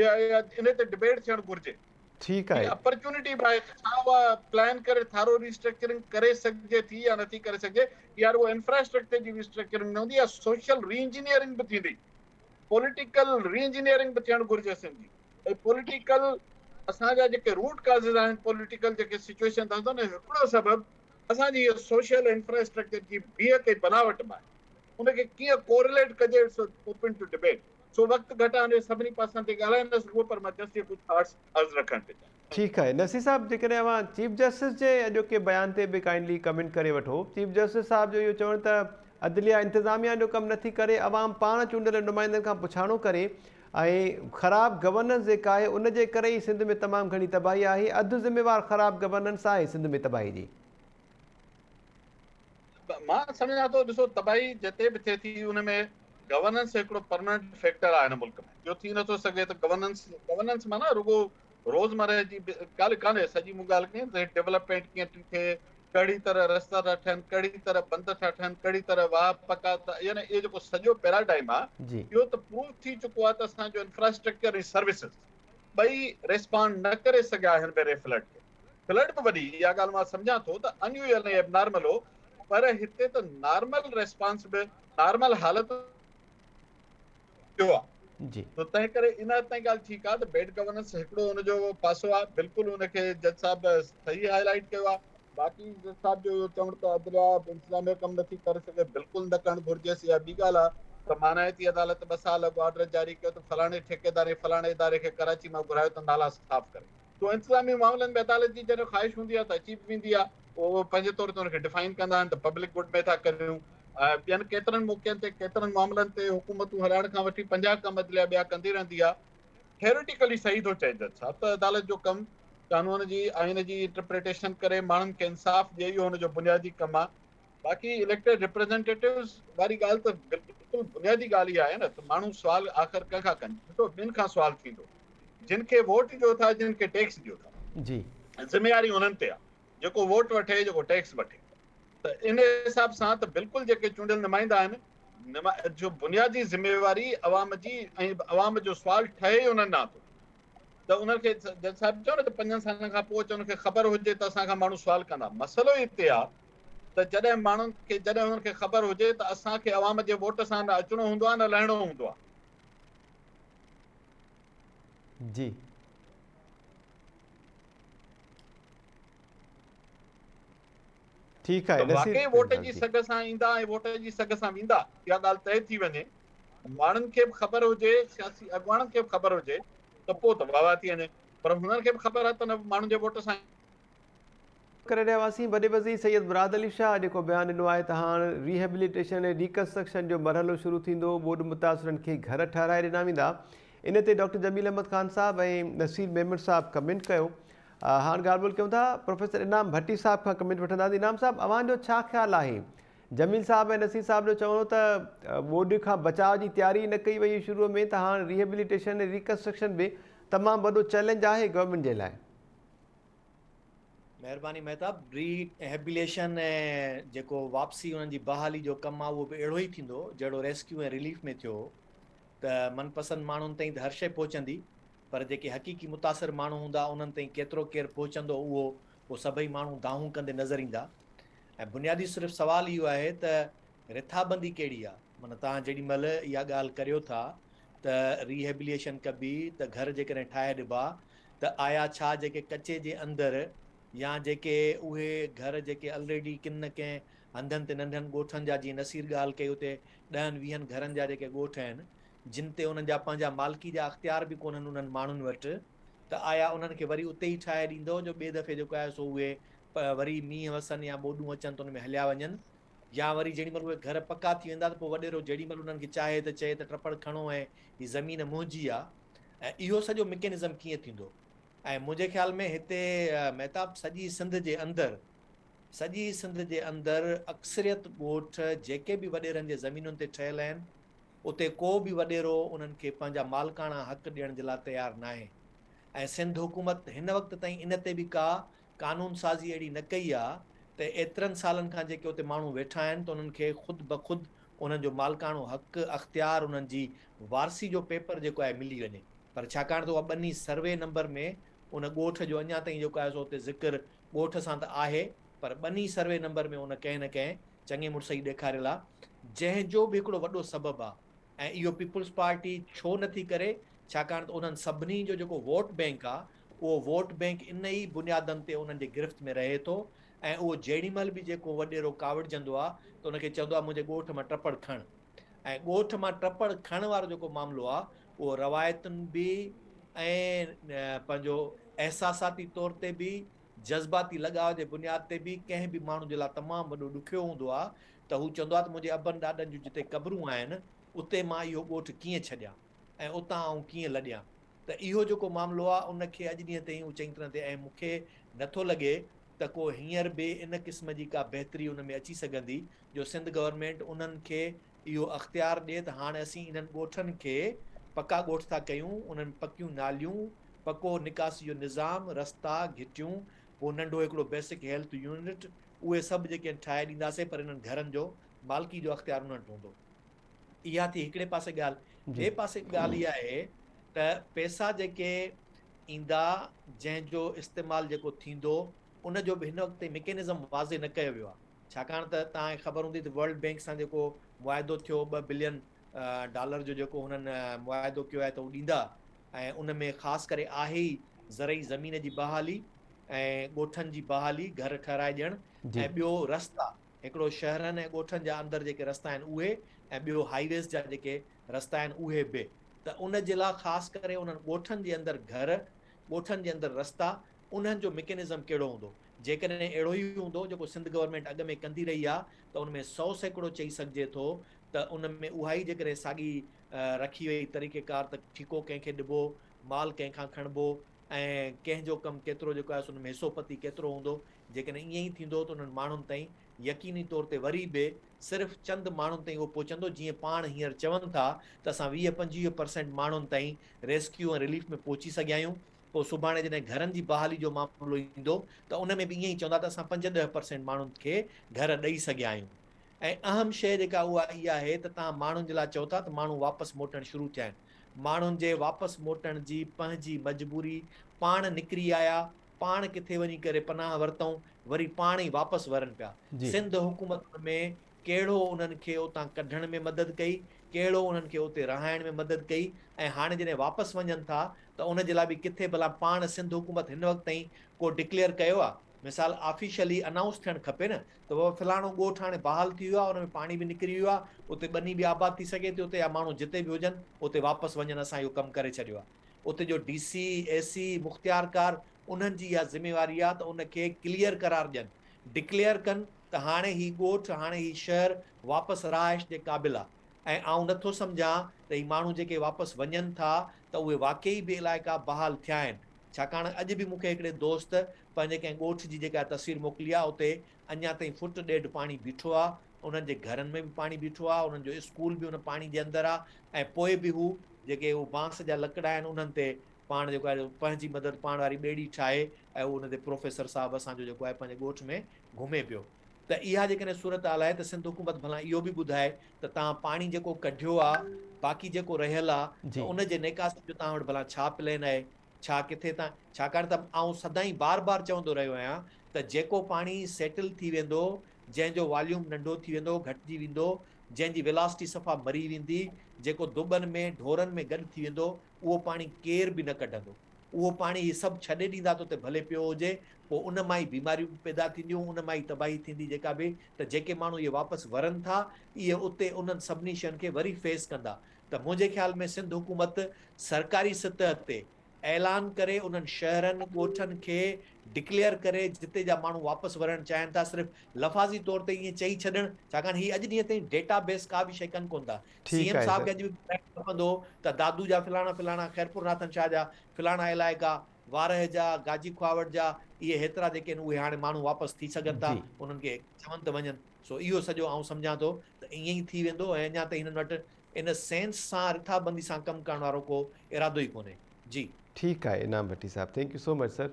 اها ان تي ڊبيٽ ٿيڻ گهرجي. ٺيڪ آهي. هي اپرچونٽي به آهي ته ڇا اها پلان ڪري ٿارو ريسٽرڪچرنگ ڪري سگهجي ٿي يا نٿي ڪري سگهجي. اها رڳو انفراسٽرڪچر جي ريسٽرڪچرنگ نه هوندي، اها سوشل ري انجنيئرنگ به ٿيندي. پوليٽيڪل ري انجنيئرنگ به ٿيڻ گهرجي سنڌ جي. ۽ پوليٽيڪل اسان جا جيڪي روٽ ڪازز آهن پوليٽيڪل جيڪي سچوئيشن ٿا ان جو هڪڙو سبب اسان جي هيء سوشل انفراسٽرڪچر جي بيهڪ ۽ بناوٽ به آهي. ان کي ڪيئن ڪورليٽ ڪجي it's open two debate. سو وقت گهٽ آهي سڀني پاسن تي ڳالهائي نه سگهبو پر مان جسٽ اهي ڪجهه ٿاٽس عرض رکڻ پئي چاهيان. ٺيڪ آهي نصير صاحب جيڪڏهن اوهان چيف جسٽس جي اڄوڪي بيان تي به ڪائنڊلي ڪمينٽ ڪري وٺو چيف جسٽس صاحب جو اهو چوڻ ته عدليه انتظاميا جو ڪم نٿي ڪري عوام پاڻ چونڊيل نمائندن کان پڇاڻو ڪري ۽ خراب گورننس جيڪا آهي ان جي ڪري ئي سنڌ ۾ تمام گهڻي تباهي آهي اڌ ذميوار خراب گورننس آهي سنڌ ۾ تباهي جي. مان سمجهان ٿو ڏسو تباهي جتي به ٿئي ٿي ان ۾ گورننس هڪڙو پرماننٽ فيڪٽر آهي هن ملڪ ۾ اهو ٿي نٿو سگهي ته گورننس گورننس معنيٰ رڳو روزمره جي ڳالهه ڪانهي سڄي مون ڳالهه ڪئي ته ڊولپمينٽ ڪيئن ٿي ٿئي ڪهڙي طرح رستا ٿا ٺهن ڪهڙي طرح بند ٿا ٺهن ڪهڙي طرح واهه پڪا ٿا يعني اهو جيڪو سڄو پيراڊائم آهي اهو ته پروف ٿي چڪو آهي ته اسان جو انفراسٽرڪچر ۽ سروسز ٻئي ريسپانڊ نه ڪري سگهيا هن ڀيري فلڊ کي فلڊ به وڏي اها ڳالهه مان سمجهان ٿو ته ان يوزل ۽ ايبنارمل هو پر هتي ته نارمل ريسپانس به نارمل حالت جو آهي جي. ته تنهن ڪري ان حد تائين ڳالهه ٺيڪ آهي ته بيڊ گورننس هڪڙو ان جو پاسو آهي بلڪل ان کي جج صاحب صحيح هائي لائيٽ ڪيو آهي باقي جج صاحب جو اهو چوڻ ته عدليا انتظاميه ڪم نٿي ڪري سگهي بلڪل نه ڪرڻ گهرجيس اها ٻي ڳالهه آهي ته مانائتي عدالت ٻه سال اڳ آرڊر جاري ڪيو ته فلاڻي ٺيڪيدار ۽ فلاڻي اداري کي ڪراچي مان گهرايو ته نالا صاف ڪري سو انتظامي معاملن ۾ عدالت جي جڏهن خواهش هوندي آهي ته اچي به ويندي آهي. اهو پنهنجي طور تي ان کي ڊفائن ڪندا آهن ته پبلڪ گڊ ۾ ٿا ڪريون. ٻين ڪيترن موقعن تي ڪيترن معاملن تي حڪومتون هلائڻ کان وٺي 50 ڪم عدليه ٻيا ڪندي رهندي آهي. ٿيوريٽيڪلي صحيح ٿو چئي جج صاحب ته عدالت جو ڪم قانون جي آئين جي انٽرپريٽيشن ڪري ماڻهن کي انصاف ڏئي اهو هن جو بنيادي ڪم آهي. باقي اليڪٽيڊ ريپريزينٽيٽوز واري ڳالهه ته بلڪل بنيادي ڳالهه اها آهي نه ته ماڻهو سوال آخر ڪنهن کان ڪن؟ ڏسو ٻن کان سوال ٿيندو. جن کي ووٽ ڏيو ٿا جن کي ٽيڪس ڏيو ٿا. جي. ذميواري انهن تي آ جيڪو ووٽ وٺي جيڪو ٽيڪس وٺي ته ان حساب سان ته بلڪل جيڪي چونڊيل نمائندا آهن جو بنيادي ذميواري عوام جي ۽ عوام جو سوال ٺهي ئي انهن ڏانهن ٿو ته انهن کي جج صاحب چيو نه ته پنجن سالن کان پوء انهن کي خبر هجي ته اسان کان ماڻهو سوال ڪندا مسئلو ئي اتي آ ته جڏهن ماڻهن کي جڏهن انهن کي خبر هجي ته اسان کي عوام جي ووٽ سان نه اچڻو هوندو آ نه لهڻو هوندو آ. جي. ٺيڪ آهي ته واقعي ووٽ جي سگهه سان ايندا ۽ ووٽ جي سگهه سان ويندا اها ڳالهه طئي ٿي وڃي ماڻهن کي به خبر هجي سياسي اڳواڻن کي به خبر هجي ته پوء ته واهه واهه ٿي وڃي پر هنن کي به خبر آهي ته نه ماڻهن جي ووٽ سان ڪري رهيا هئاسين وڏي وزير سيد مراد علي شاهه جيڪو بيان ڏنو آهي ته هاڻ ري هيبليٽيشن ۽ ريڪنسٽرڪشن جو مرحلو شروع ٿيندو ٻوڏ متاثرن کي گهر ٺهرائي ڏنا ويندا ان تي ڊاڪٽر جميل احمد خان صاحب ۽ نصير ميمڻ صاحب ڪمينٽ ڪيو هاڻ ڳالهه ٻولهه ڪيون ٿا پروفيسر انعام ڀٽي صاحب کان ڪمينٽ وٺنداسين انعام صاحب اوهان جو ڇا خيال آهي جميل صاحب ۽ نصير صاحب جو چوڻ هو ته ٻوڏ کان بچاء جي تياري نه ڪئي وئي شروع ۾ ته هاڻ ري هيبليٽيشن ۽ ريڪنسٽرڪشن به تمام وڏو چئلينج آهي گورنمينٽ جي لاء. مهرباني مهتاب، ري هيبليشن ۽ جيڪو واپسي انهن جي بحالي جو ڪم آهي اهو به اهڙو ئي ٿيندو جهڙو ريسڪيو ۽ رليف ۾ ٿيو هو ته من پسند ماڻهن تائين ته هر شيء پهچندي پر جيڪي حقيقي متاثر ماڻهو هوندا انهن تائين ڪيترو ڪير پهچندو اهو پوء سڀئي ماڻهو دانهون ڪندي نظر ايندا ۽ بنيادي صرف سوال اهو آهي ته رٿابندي ڪهڙي آهي معنيٰ توهان جيڏي مهل اها ڳالهه ڪريو ٿا ته ريهيبليشن ڪبي ته گهر جيڪڏهن ٺاهي ڏبا ته آيا ڇا جيڪي ڪچي جي اندر يا جيڪي اهي گهر جيڪي الريڊي ڪن نه ڪنهن هنڌن تي ننڍن ڳوٺن جا جيئن نصير ڳالهه ڪئي اتي ڏهن ويهن گهرن جا جيڪي ڳوٺ آهن جن تي انهن جا پنهنجا مالڪي جا اختيار به ڪونهن انهن ماڻهن وٽ ته آيا انهن کي وري اتي ئي ٺاهي ڏيندؤ جو ٻئي دفعي جيڪو آهي سو اهي وري مينهن وسن يا ٻوڏون اچن ته ان ۾ هليا وڃن يا وري جيڏي مهل اهي گهر پڪا ٿي ويندا ته پوء وڏيرو جيڏي مهل انهن کي چاهي ته چئي ته ٽپڙ کڻو ۽ هي زمين منهنجي آ ۽ اهو سڄو مڪينزم ڪيئن ٿيندو ۽ منهنجي خيال ۾ هتي مهتاب سڄي سنڌ جي اندر سڄي سنڌ جي اندر اڪثريت ڳوٺ جيڪي به وڏيرن جي زمينن تي ٺهيل آهن اتي ڪو به وڏيرو انهن کي پنهنجا مالڪاڻا حق ڏيڻ جي لاء تيار ناهي ۽ سنڌ حڪومت هن وقت تائين ان تي به ڪا قانون سازي اهڙي نه ڪئي آ ته ايترن سالن کان جيڪي اتي ماڻهو ويٺا آهن ته انهن کي خود بخود انهن جو مالڪاڻو حق، اختيار، انهن جي وارثي جو پيپر جيڪو آهي ملي وڃي پر ڇاڪاڻ ته اها ٻني سروي نمبر ۾ ان ڳوٺ جو اڃا تائين جيڪو آهي سو اتي ذڪر ڳوٺ سان ته آهي پر ٻني سروي نمبر ۾ ان ڪنهن نه ڪنهن چڱي مڙس ئي ڏيکاريل آ جنهن جو به هڪڙو وڏو سبب آ ۽ اهو پيپلز پارٽي ڇو نه ٿي ڪري ڇاڪاڻ ته انهن سڀني جو جيڪو ووٽ بينڪ آ اهو ووٽ بينڪ ان ئي بنيادن تي انهن جي گرفت ۾ رهي ٿو ۽ اهو جيڏي مهل به جيڪو وڏيرو ڪاوڙجندو آ ته ان کي چوندو آ منهنجي ڳوٺ مان ٽپڙ کڻ ۽ ڳوٺ مان ٽپڙ کڻ وارو جيڪو معاملو آ اهو روايتن به ۽ پنهنجو احساساتي طور تي به جذباتي لڳاء جي بنياد تي به ڪنهن به ماڻهو جي لاء تمام وڏو ڏکيو هوندو آ ته هو چوندو آ ته منهنجي ابن ڏاڏن جون جتي قبرون آهن اتي مان اهو ڳوٺ ڪيئن ڇڏيان ۽ اتان آئون ڪيئن لڏيان ته اهو جيڪو معاملو آ ان کي اڄ ڏينهن تائين هو چڱي طرح تي ۽ مون کي نه ٿو لڳي ته ڪو هينئر به ان قسم جي ڪا بهتري ان ۾ اچي سگهندي جو سنڌ گورنمينٽ انهن کي اهو اختيار ڏي ته هاڻ اسين انهن ڳوٺن کي پڪا ڳوٺ ٿا ڪيون انهن ۾ پڪيون ناليون پڪو نڪاسي جو نظام رستا گهٽيون پوء ننڍو هڪڙو بيسڪ هيلٿ يونٽ اهي سڀ جيڪي آهن ٺاهي ڏينداسين پر انهن گهرن جو مالڪي جو اختيار انهن وٽ هوندو. اها ٿي هڪڙي پاسي ڳالهه. ٻئي پاسي ڳالهه اها آهي ته پئسا جيڪي ايندا جنهن جو استعمال جيڪو ٿيندو ان جو به هن وقت تائين مڪينزم واضح نه ڪيو ويو آهي ڇاڪاڻ ته توهان کي خبر هوندي ته ورلڊ بينڪ سان جيڪو معاهدو ٿيو ٻه بلين ڊالر جو جيڪو هنن معاهدو ڪيو آهي ته هو ڏيندا ۽ ان ۾ خاص ڪري آهي ئي زرعي زمين جي بحالي ۽ ڳوٺن جي بحالي گهر ٺهرائي ڏيڻ ۽ ٻيو رستا هڪڙو شهرن ۽ ڳوٺن جا اندر جيڪي رستا آهن اهي ۽ ٻيو هائي ويز جا جيڪي رستا آهن اهي به ته ان جي لا خاص ڪري انهن ڳوٺن جي اندر گهر، ڳوٺن جي اندر رستا انهن جو مڪينزم ڪهڙو هوندو؟ جيڪڏهن اهڙو ئي هوندو جيڪو سنڌ گورنمينٽ اڳ ۾ ڪندي رهي آهي ته ان ۾ 100% چئي سگهجي ٿو ته ان ۾ اها ئي جيڪڏهن ساڳي رکي وئي طريقيڪار ته ٺيڪو ڪنهن کي ڏبو، مال ڪنهن کان کڻبو ۽ ڪنهن جو ڪم ڪيترو جيڪو آهي سو ان ۾ حصو پتي ڪيترو هوندو جيڪڏهن ائين ئي ٿيندو ته انهن ماڻهن تائين يقيني طور تي وري به صرف چند ماڻهن تائين اهو پهچندو جيئن پاڻ هينئر چون ٿا ته اسان 20 25 پرسينٽ ماڻهن تائين ريسڪيو ۽ رليف ۾ پهچي سگهيا آهيون پوء سڀاڻي جڏهن گهرن جي بحالي جو معاملو ايندو ته ان ۾ به ائين ئي چوندا ته اسان 5 10 پرسينٽ ماڻهن کي گهر ڏئي سگهيا آهيون ۽ اهم شيء جيڪا اها اها آهي ته توهان ماڻهن جي لاء چئو ٿا ته ماڻهو واپس موٽڻ شروع ٿيا آهن ماڻهن جي واپس موٽڻ جي پنهنجي مجبوري پاڻ نڪري آيا پاڻ ڪٿي وڃي ڪري پناهه ورتائون وري پاڻ ئي واپس ورن پيا. سنڌ حڪومت ان ۾ ڪهڙو انهن کي اتان ڪڍڻ ۾ مدد ڪئي، ڪهڙو انهن کي اتي رهائڻ ۾ مدد ڪئي ۽ هاڻي جڏهن واپس وڃن ٿا ته ان جي لاء به ڪٿي ڀلا پاڻ سنڌ حڪومت هن وقت تائين ڪو ڊڪليئر ڪيو آ؟ مثال آفيشلي انائونس ٿيڻ کپي نه ته بابا فلاڻو ڳوٺ هاڻي بحال ٿي ويو آ ان ۾ پاڻي به نڪري ويو آ اتي ٻني به آباد ٿي سگهي ٿي اتي يا ماڻهو جتي به هجن اتي واپس وڃن اسان اهو ڪم ڪري ڇڏيو آ. اتي جو ڊي سي، اي سي، مختيارڪار انهن جي اها ذميواري آ ته ان کي ڪليئر قرار ڏين، ڊڪليئر ڪن ته هاڻي هي ڳوٺ، هاڻي هي شهر واپس رهائش جي قابل آ ۽ آئون نه ٿو سمجهان ته هي ماڻهو جيڪي واپس وڃن ٿا ته اهي واقعي به علائقا بحال ٿيا آهن ڇاڪاڻ اڄ به مون کي هڪڙي دوست پنهنجي ڪنهن ڳوٺ جي جيڪا تصوير موڪلي آ اتي اڃا تائين فٽ ڏيڍ پاڻي بيٺو آ، انهن جي گهرن ۾ به پاڻي بيٺو آ، انهن جو اسڪول به ان پاڻي جي اندر آ ۽ پوء به هو جيڪي هو بانس جا لڪڙا آهن انهن تي پاڻ جيڪو آهي پنهنجي مدد پاڻ واري ٻيڙي ٺاهي ۽ هو ان تي پروفيسر صاحب اسان جو جيڪو آهي پنهنجي ڳوٺ ۾ گهمي پيو ته اها جيڪڏهن صورتحال آهي ته سنڌ حڪومت ڀلا اهو به ٻڌائي ته توهان پاڻي جيڪو ڪڍيو آ باقي جيڪو رهيل آ ته ان جي نيڪاسي جو توهان وٽ ڀلا ڇا پلين آهي ڇا ڪٿي تان ڇاڪاڻ ته آئون سدائين بار بار چوندو رهيو آهيان ته جيڪو پاڻي سيٽل ٿي ويندو، جنهن جو واليوم ننڍو ٿي ويندو، گهٽجي ويندو، جنهن جي ويلاسٽي صفا مري ويندي، جيڪو دٻن ۾ ڍورن ۾ گڏ ٿي ويندو اهو پاڻي ڪير به نه ڪڍندو. اهو پاڻي هي سڀ ڇڏي ڏيندا ته اتي ڀلي پيو هجي، پوء ان مان ئي بيماريون به پيدا ٿينديون، ان مان ئي تباهي ٿيندي جيڪا به، ته جيڪي ماڻهو اهي واپس ورن ٿا، اهي اتي انهن سڀني شين کي وري فيس ڪندا. ته منهنجي خيال ۾ سنڌ حڪومت سرڪاري سطح تي اعلان ڪري انهن شهرن، ڳوٺن کي ڊڪليئر ڪري جتي جا ماڻهو واپس ورڻ چاهين ٿا، صرف لفاظي طور تي ائين چئي ڇڏڻ، ڇاڪاڻ هي اڄ ڏينهن تائين ڊيٽا بيس ڪا به شيء ڪن ڪونه ٿا. سي ٺيڪ ايم آهي صاحب سر. کي اڄ به ٻڌائڻو پوندو ته دادو جا فلاڻا فلاڻا، خيرپور ناٿن شاهه جا فلاڻا علائقا، وارهه جا، گاجي کهاوڙ جا، اهي هيترا جيڪي آهن اهي هاڻي ماڻهو واپس ٿي سگهن ٿا، جي. انهن کي چون ته وڃن. سو اهو سڄو آئون سمجهان ٿو ته ائين ئي ٿي ويندو ۽ اڃا تائين هنن وٽ ان سينس سان رٿابندي سان ڪم ڪرڻ وارو ڪو ارادو ئي ڪونهي. جي. ٺيڪ آهي انعام ڀٽي صاحب thank you so much sir.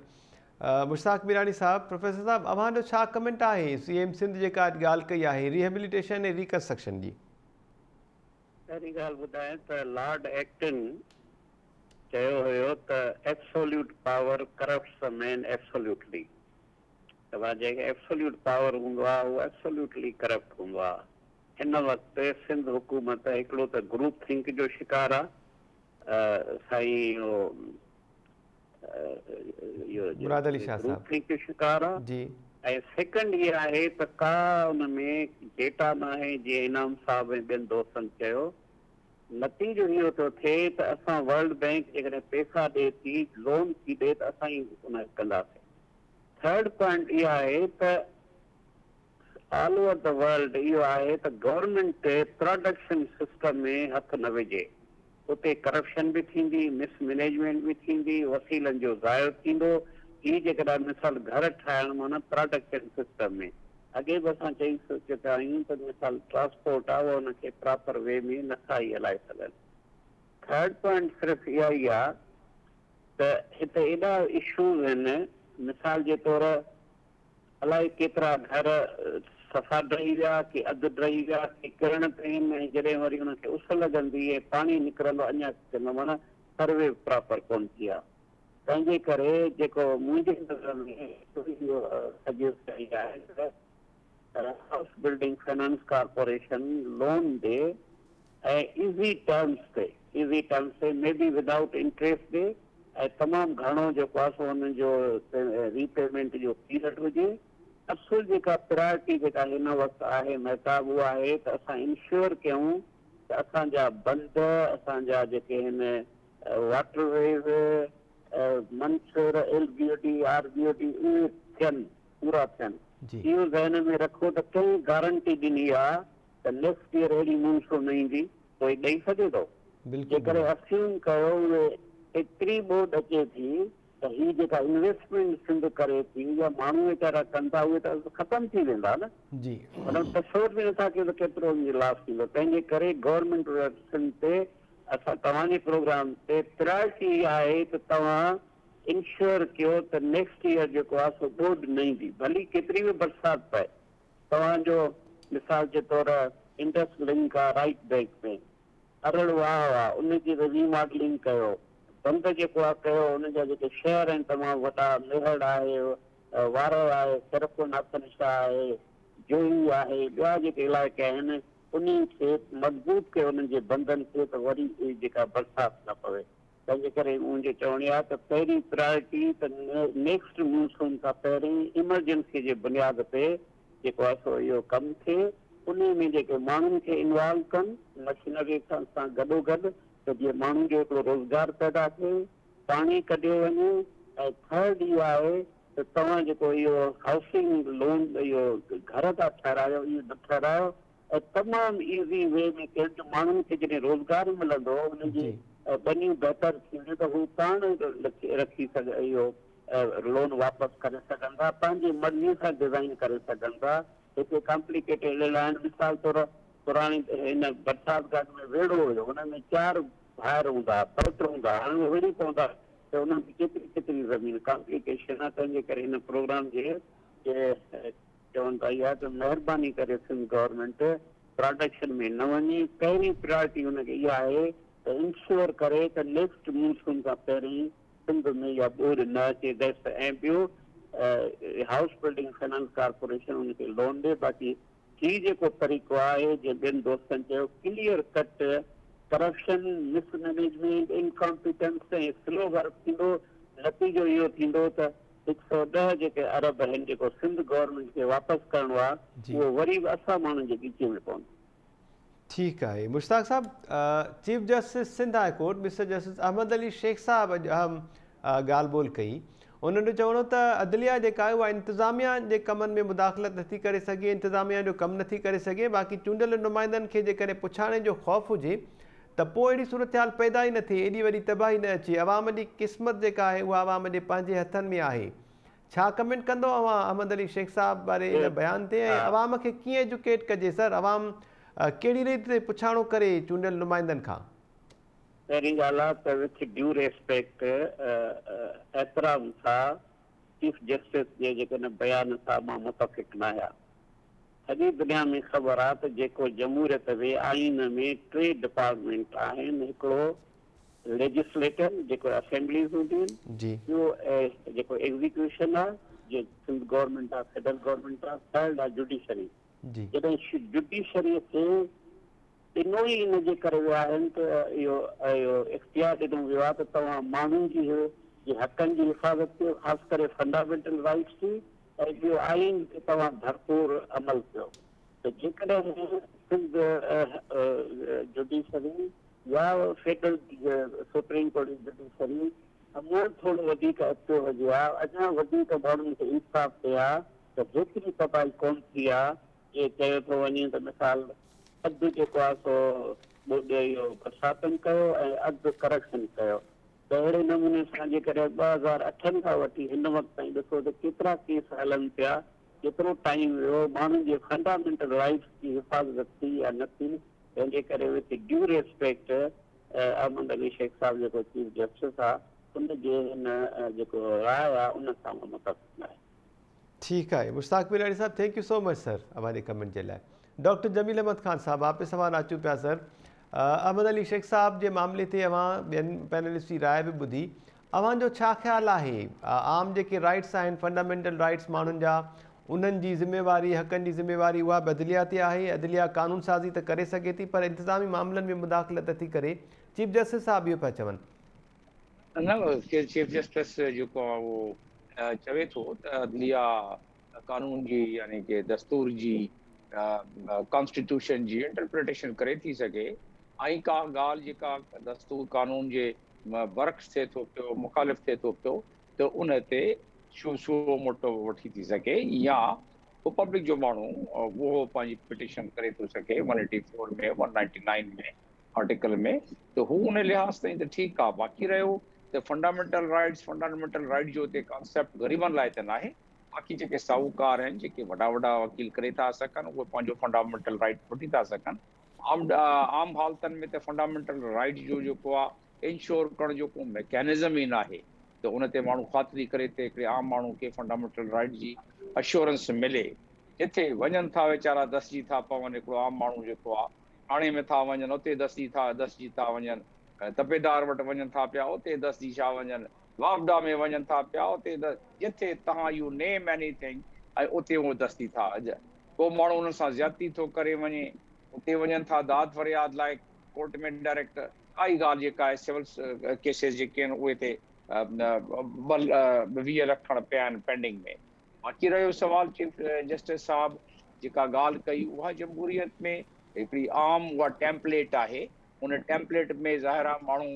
Mushtaq Mirani صاحب پروفيسر صاحب اوهان جو ڇا ڪمينٽ آهي سي ايم سنڌ جيڪا اڄ ڳالهه ڪئي آهي ريهيبليٽيشن ۽ ريڪنسٽرڪشن جي. پهرين ڳالهه ٻڌايان ته لارڊ ايڪٽن چيو هيو ته absolute power corrupts a man absolutely ته مان جنهن کي ايبسوليوٽ پاور هوندو آهي اهو ايبسوليوٽلي ڪرپٽ هوندو آهي. هن وقت سنڌ حڪومت هڪڙو ته گروپ ٿنڪ جو شڪار آهي سائين اهو مراد علي شاهه گروپ صاحب ٿنڪ جو شڪار آهي جي. ۽ سيڪنڊ اها آهي ته ڪا ان ۾ ڊيٽا ناهي جيئن انعام صاحب ۽ ٻين دوستن چيو نتيجو اهو ٿو ٿئي ته اسان ورلڊ بئنڪ جيڪڏهن پيسا ڏئي ٿي لون ٿي ڏئي ته اسان ئي ان کي ڪنداسين ٿرڊ پوائنٽ اها آهي ته آل اوور the world اهو آهي ته گورنمينٽ پراڊڪشن سسٽم ۾ هٿ نه وجهي اتي ڪرپشن به ٿيندي، مس مئنيجمينٽ به ٿيندي، وسيلن جو ضايع ٿيندو، هي جيڪڏهن مثال گهر ٺاهڻ معنيٰ پراڊڪشن سسٽم ۾ اڳي به اسان چئي چڪا آهيون ته مثال ٽرانسپورٽ آهي اها ان کي پراپر وي ۾ نٿا ئي هلائي سگهن. ٿرڊ پوائنٽ صرف اها ئي آهي ته هتي ايڏا اشوز آهن مثال جي طور الائي ڪيترا گهر صفا ڊهي ويا، ڪي اڌ ڊهي ويا، ڪي ڪرڻ تي آهن ۽ جڏهن وري انهن کي اس لڳندي ۽ پاڻي نڪرندو اڃا ڪرندو معنيٰ سروي پراپر ڪونه ٿي آهي. تنهن جي ڪري جيڪو منهنجي نظر ۾ اهو سجيسٽ ڪئي آهي ته house building finance corporation loan ڏي ۽ ايزي ٽرمز تي ايزي ٽرمز تي مي بي ودائوٽ انٽريسٽ ڏي ۽ تمام گهڻو جيڪو آهي سو انهن جو ري پيمينٽ جو پيريڊ هجي. اصل جيڪا پرائرٽي جيڪا هن وقت آهي مهتاب اها آهي ته اسان انشور ڪيون ته اسان جا بند اسان جا جيڪي هن water ways Manchhar L B O D R B O D اهي ٿين پورا ٿين اهو ذهن ۾ رکو ته ڪنهن گارنٽي ڏني آهي ته نيڪسٽ ايئر اهڙي مونسون نه ايندي ڪوئي ڏئي سگهي ٿو؟ جيڪڏهن اسيوم ڪيو اهي ايتري ٻوڏ اچي ٿي ته هي جيڪا انويسٽمينٽ سنڌ ڪري ٿي يا ماڻهو ويچارا ڪن ٿا اهي ته ختم ٿي ويندا نه مطلب تصور به نٿا ڪيون ته ڪيترو ان جو لاس ٿيندو تنهن جي ڪري گورنمينٽ آف سنڌ تي اسان توهان جي پروگرام تي پرائرٽي اها آهي ته توهان انشور ڪيو ته نيڪسٽ ايئر جيڪو آهي سو ٻوڏ نه ايندي ڀلي ڪيتري به برسات پئي توهان جو مثال جي طور انڊس لنڪ آ رائيٽ بينڪ ۾ ارڙ واهه آ ان جي ري ماڊلنگ ڪيو بند جيڪو آ ڪيو ان جا جيڪي شهر آهن تمام وڏا ميهڙ آهي وارهه آهي خيرپور ناٿن شاهه آهي جوهي آهي ٻيا جيڪي علائقا آهن انهن کي مضبوط ڪيو انهن جي بندن کي ته وري جيڪا برسات نه پوي. تنهن جي ڪري منهنجو چوڻ اهو آهي ته پهرين پرائرٽي ته نيڪسٽ مونسون کان پهرين ايمرجنسي جي بنياد تي جيڪو آهي سو اهو ڪم ٿئي انهي ۾ جيڪي ماڻهن کي انوالو ڪن مشينري سان گڏوگڏ ته جيئن ماڻهن جو هڪڙو روزگار پيدا ٿئي پاڻي ڪڍيو وڃي ۽ ٿرڊ اهو آهي ته توهان جيڪو اهو هائوسنگ لون اهو گهر ٿا ٺهرايو اهو نه ٺهرايو ۽ تمام ايزي وي ۾ ڪيل جو ماڻهن کي جڏهن روزگار ملندو انهن جي ٻنيون بهتر ٿينديون ته هو پاڻ رکي اهو لون واپس ڪري سگهن ٿا پنهنجي مرضي سان ڊزائين ڪري سگهن ٿا هتي ڪامپليڪيٽيڊ آهن مثال طور پراڻي هن برسات گهاٽ ۾ ويڙهو هيو ان ۾ چار ڀائر هوندا پوٽ هوندا هاڻي اهي وڙهي پوندا ته انهن کي ڪيتري ڪيتري زمين ڪامپليڪيشن آهي تنهن جي ڪري هن پروگرام جي چون ٿا اها ته مهرباني ڪري سنڌ گورنمينٽ پراڊڪشن ۾ نه وڃي پهرين پرائرٽي ان کي اها آهي ته انشور ڪري ته نيڪسٽ مونسون کان پهرين سنڌ ۾ اها ٻوڏ نه اچي that's ۽ ٻيو هائوس بلڊنگ فنانس ڪارپوريشن ان کي لون ڏي باقي هي جيڪو طريقو آهي جيئن ٻين دوستن چيو ڪليئر ڪٽ ڪرپشن، مس مئنيجمينٽ، انڪامپيٽنس ۽ سلو ورڪ ٿيندو، نتيجو اهو ٿيندو ته 110 جيڪي ارب آهن جيڪو سنڌ گورنمينٽ کي واپس ڪرڻو آهي اهو وري به اسان ماڻهن جي ڳچيء ۾ پوندو. ٺيڪ آهي مشتاق صاحب، chief justice Sindh high court mister justice Ahmed Ali Shaikh صاحب اڄ اهم ڳالهه ٻولهه ڪئي. انهن جو چوڻ هو ته عدليه جيڪا آهي اها انتظاميا جي ڪمن ۾ مداخلت نٿي ڪري سگهي، انتظاميا جو ڪم نٿي ڪري سگهي، باقي چونڊيل نمائندن کي جيڪڏهن پڇاڻي جو خوف هجي ته پوء اهڙي صورتحال پيدا ئي نه ٿئي، ايڏي وڏي تباهي نه اچي، عوام جي قسمت جيڪا آهي اها عوام جي پنهنجي هٿن ۾ آهي. ڇا ڪمينٽ ڪندو اوهان احمد علي شيخ صاحب واري ان بيان تي ۽ عوام کي ڪيئن ايجوڪيٽ ڪجي سر عوام ڪهڙي ريت پڇاڻو ڪري چونڊيل نمائندن کان؟ پهرين ڳالهه آ ته وٿ ڊيو ريسپيڪٽ احترام سان چيف جسٽس جي جيڪڏهن بيان سان مان متفق ناهيان. سڄي دنيا ۾ خبر آ ته جيڪو جمهوريت ۾ آئين ۾ ٽي ڊپارٽمينٽ آهن هڪڙو ليجسليٽر جيڪو اسيمبليز هونديون آهن ٻيو جيڪو ايگزيڪيوشن آ جيئن سنڌ گورنمينٽ آ فيڊرل گورنمينٽ آ ٿرڊ آ جوڊيشري جڏهن جوڊيشري کي ڏنو ئي ان جي ڪري ويا آهن ته اهو اهو اختيار ڏنو ويو آهي ته توهان ماڻهن جي جي حقن جي حفاظت ڪيو خاص ڪري فنڊامينٽل رائيٽس جي ۽ ٻيو آئين تي توهان ڀرپور عمل ڪيو ته جيڪڏهن سنڌ جوڊيشري يا فيڊرل سپريم ڪورٽ جي جوڊيشري اڃا ٿورو وڌيڪ ايڪٽو هجي ها اڃا وڌيڪ ماڻهن کي انصاف ڏئي ها ته هيتري تباهي ڪونه ٿئي ها. جيئن چيو ٿو وڃي ته مثال اڌ جيڪو آهي سو ٻوڏ اهو برساتن ڪيو ۽ اڌ ڪرپشن ڪيو ته اهڙي نموني سان جيڪڏهن 2008 کان وٺي هن وقت تائين ڏسو ته ڪيترا ڪيس هلن پيا، ڪيترو ٽائيم ويو، ماڻهن جي فنڊامينٽل رائيٽس جي حفاظت ٿي يا نه ٿي، تنهن جي ڪري with due respect Ahmed Ali Shaikh صاحب جيڪو چيف جسٽس آهي ان جي هن جيڪو راء آهي ان سان مان متفق نه آهيان. ٺيڪ آهي مشتاق پيراڻي صاحب thank you so much sir اوهان جي ڪمينٽ جي لاء ڊاڪٽر جميل احمد خان صاحب واپس اوهان اچون پيا سر احمد علي شيخ صاحب جي معاملي تي اوهان ٻين پينلسٽ جي راء به ٻڌي اوهان جو ڇا خيال آهي عام جيڪي رائٽس آهن فنڊامينٽل رائٽس ماڻهن جا انهن جي ذميواري حقن جي ذميواري اها به عدليه تي آهي عدليه قانون سازي ته ڪري سگهي ٿي پر انتظامي معاملن ۾ مداخلت نٿي ڪري چيف جسٽس صاحب اهو پيا چون. نه چيف جسٽس جيڪو آهي اهو چوي ٿو ته عدليه قانون جي يعني ڪي دستور جي ڪانسٽيٽيوشن جي انٽرپريٽيشن ڪري ٿي سگهي ۽ ڪا ڳالهه جيڪا دستور قانون جي برعڪس ٿئي ٿو پيو مخالف ٿئي ٿو پيو ته ان تي سو موٽو وٺي ٿي سگهي يا پوء پبلڪ جو ماڻهو اهو پنهنجي پٽيشن ڪري ٿو سگهي 184 ۾ 199 ۾ آرٽيڪل ۾ ته هو ان لحاظ تائين ته ٺيڪ آ باقي رهيو ته فنڊامينٽل رائيٽس فنڊامينٽل رائيٽ جو هتي ڪانسيپٽ غريبن لاء ته ناهي باقي جيڪي ساهوڪار آهن جيڪي وڏا وڏا وڪيل ڪري ٿا سگهن اهي پنهنجو فنڊامينٽل رائيٽ وٺي ٿا سگهن عام عام حالتن ۾ ته فنڊامينٽل رائيٽ جو جيڪو آ انشور ڪرڻ جو ڪو ميڪانزم ئي ناهي ته ان تي ماڻهو خاطري ڪري ته هڪڙي عام ماڻهو کي فنڊامينٽل رائيٽ جي اشورنس ملي جتي وڃن ٿا ويچارا دسجي ٿا پون هڪڙو عام ماڻهو جيڪو آ ٿاڻي ۾ ٿا وڃن اتي دسجي ٿا دسجي ٿا وڃن، تپيدار وٽ وڃن ٿا پيا اتي دسجي ٿا وڃن، واپڊا ۾ وڃن ٿا پيا اتي جٿي تهان يو نيم ايني ٿنگ ۽ اتي اهي دسجي ٿا اڄ ڪو ماڻهو انهن سان زيادتي ٿو ڪري وڃي اتي وڃن ٿا داد فرياد لاء ڪورٽ ۾ ڊائريڪٽ ڪائي ڳالهه جيڪا آهي سول ڪيسز جيڪي آهن اهي تي 20 لک کڻ پيا آهن پينڊنگ ۾. باقي رهيو سوال چيف جسٽس صاحب جيڪا ڳالهه ڪئي اها جمهوريت ۾ هڪڙي عام اها ٽيمپليٽ آهي ان ٽيمپليٽ ۾ ظاهر آهي ماڻهو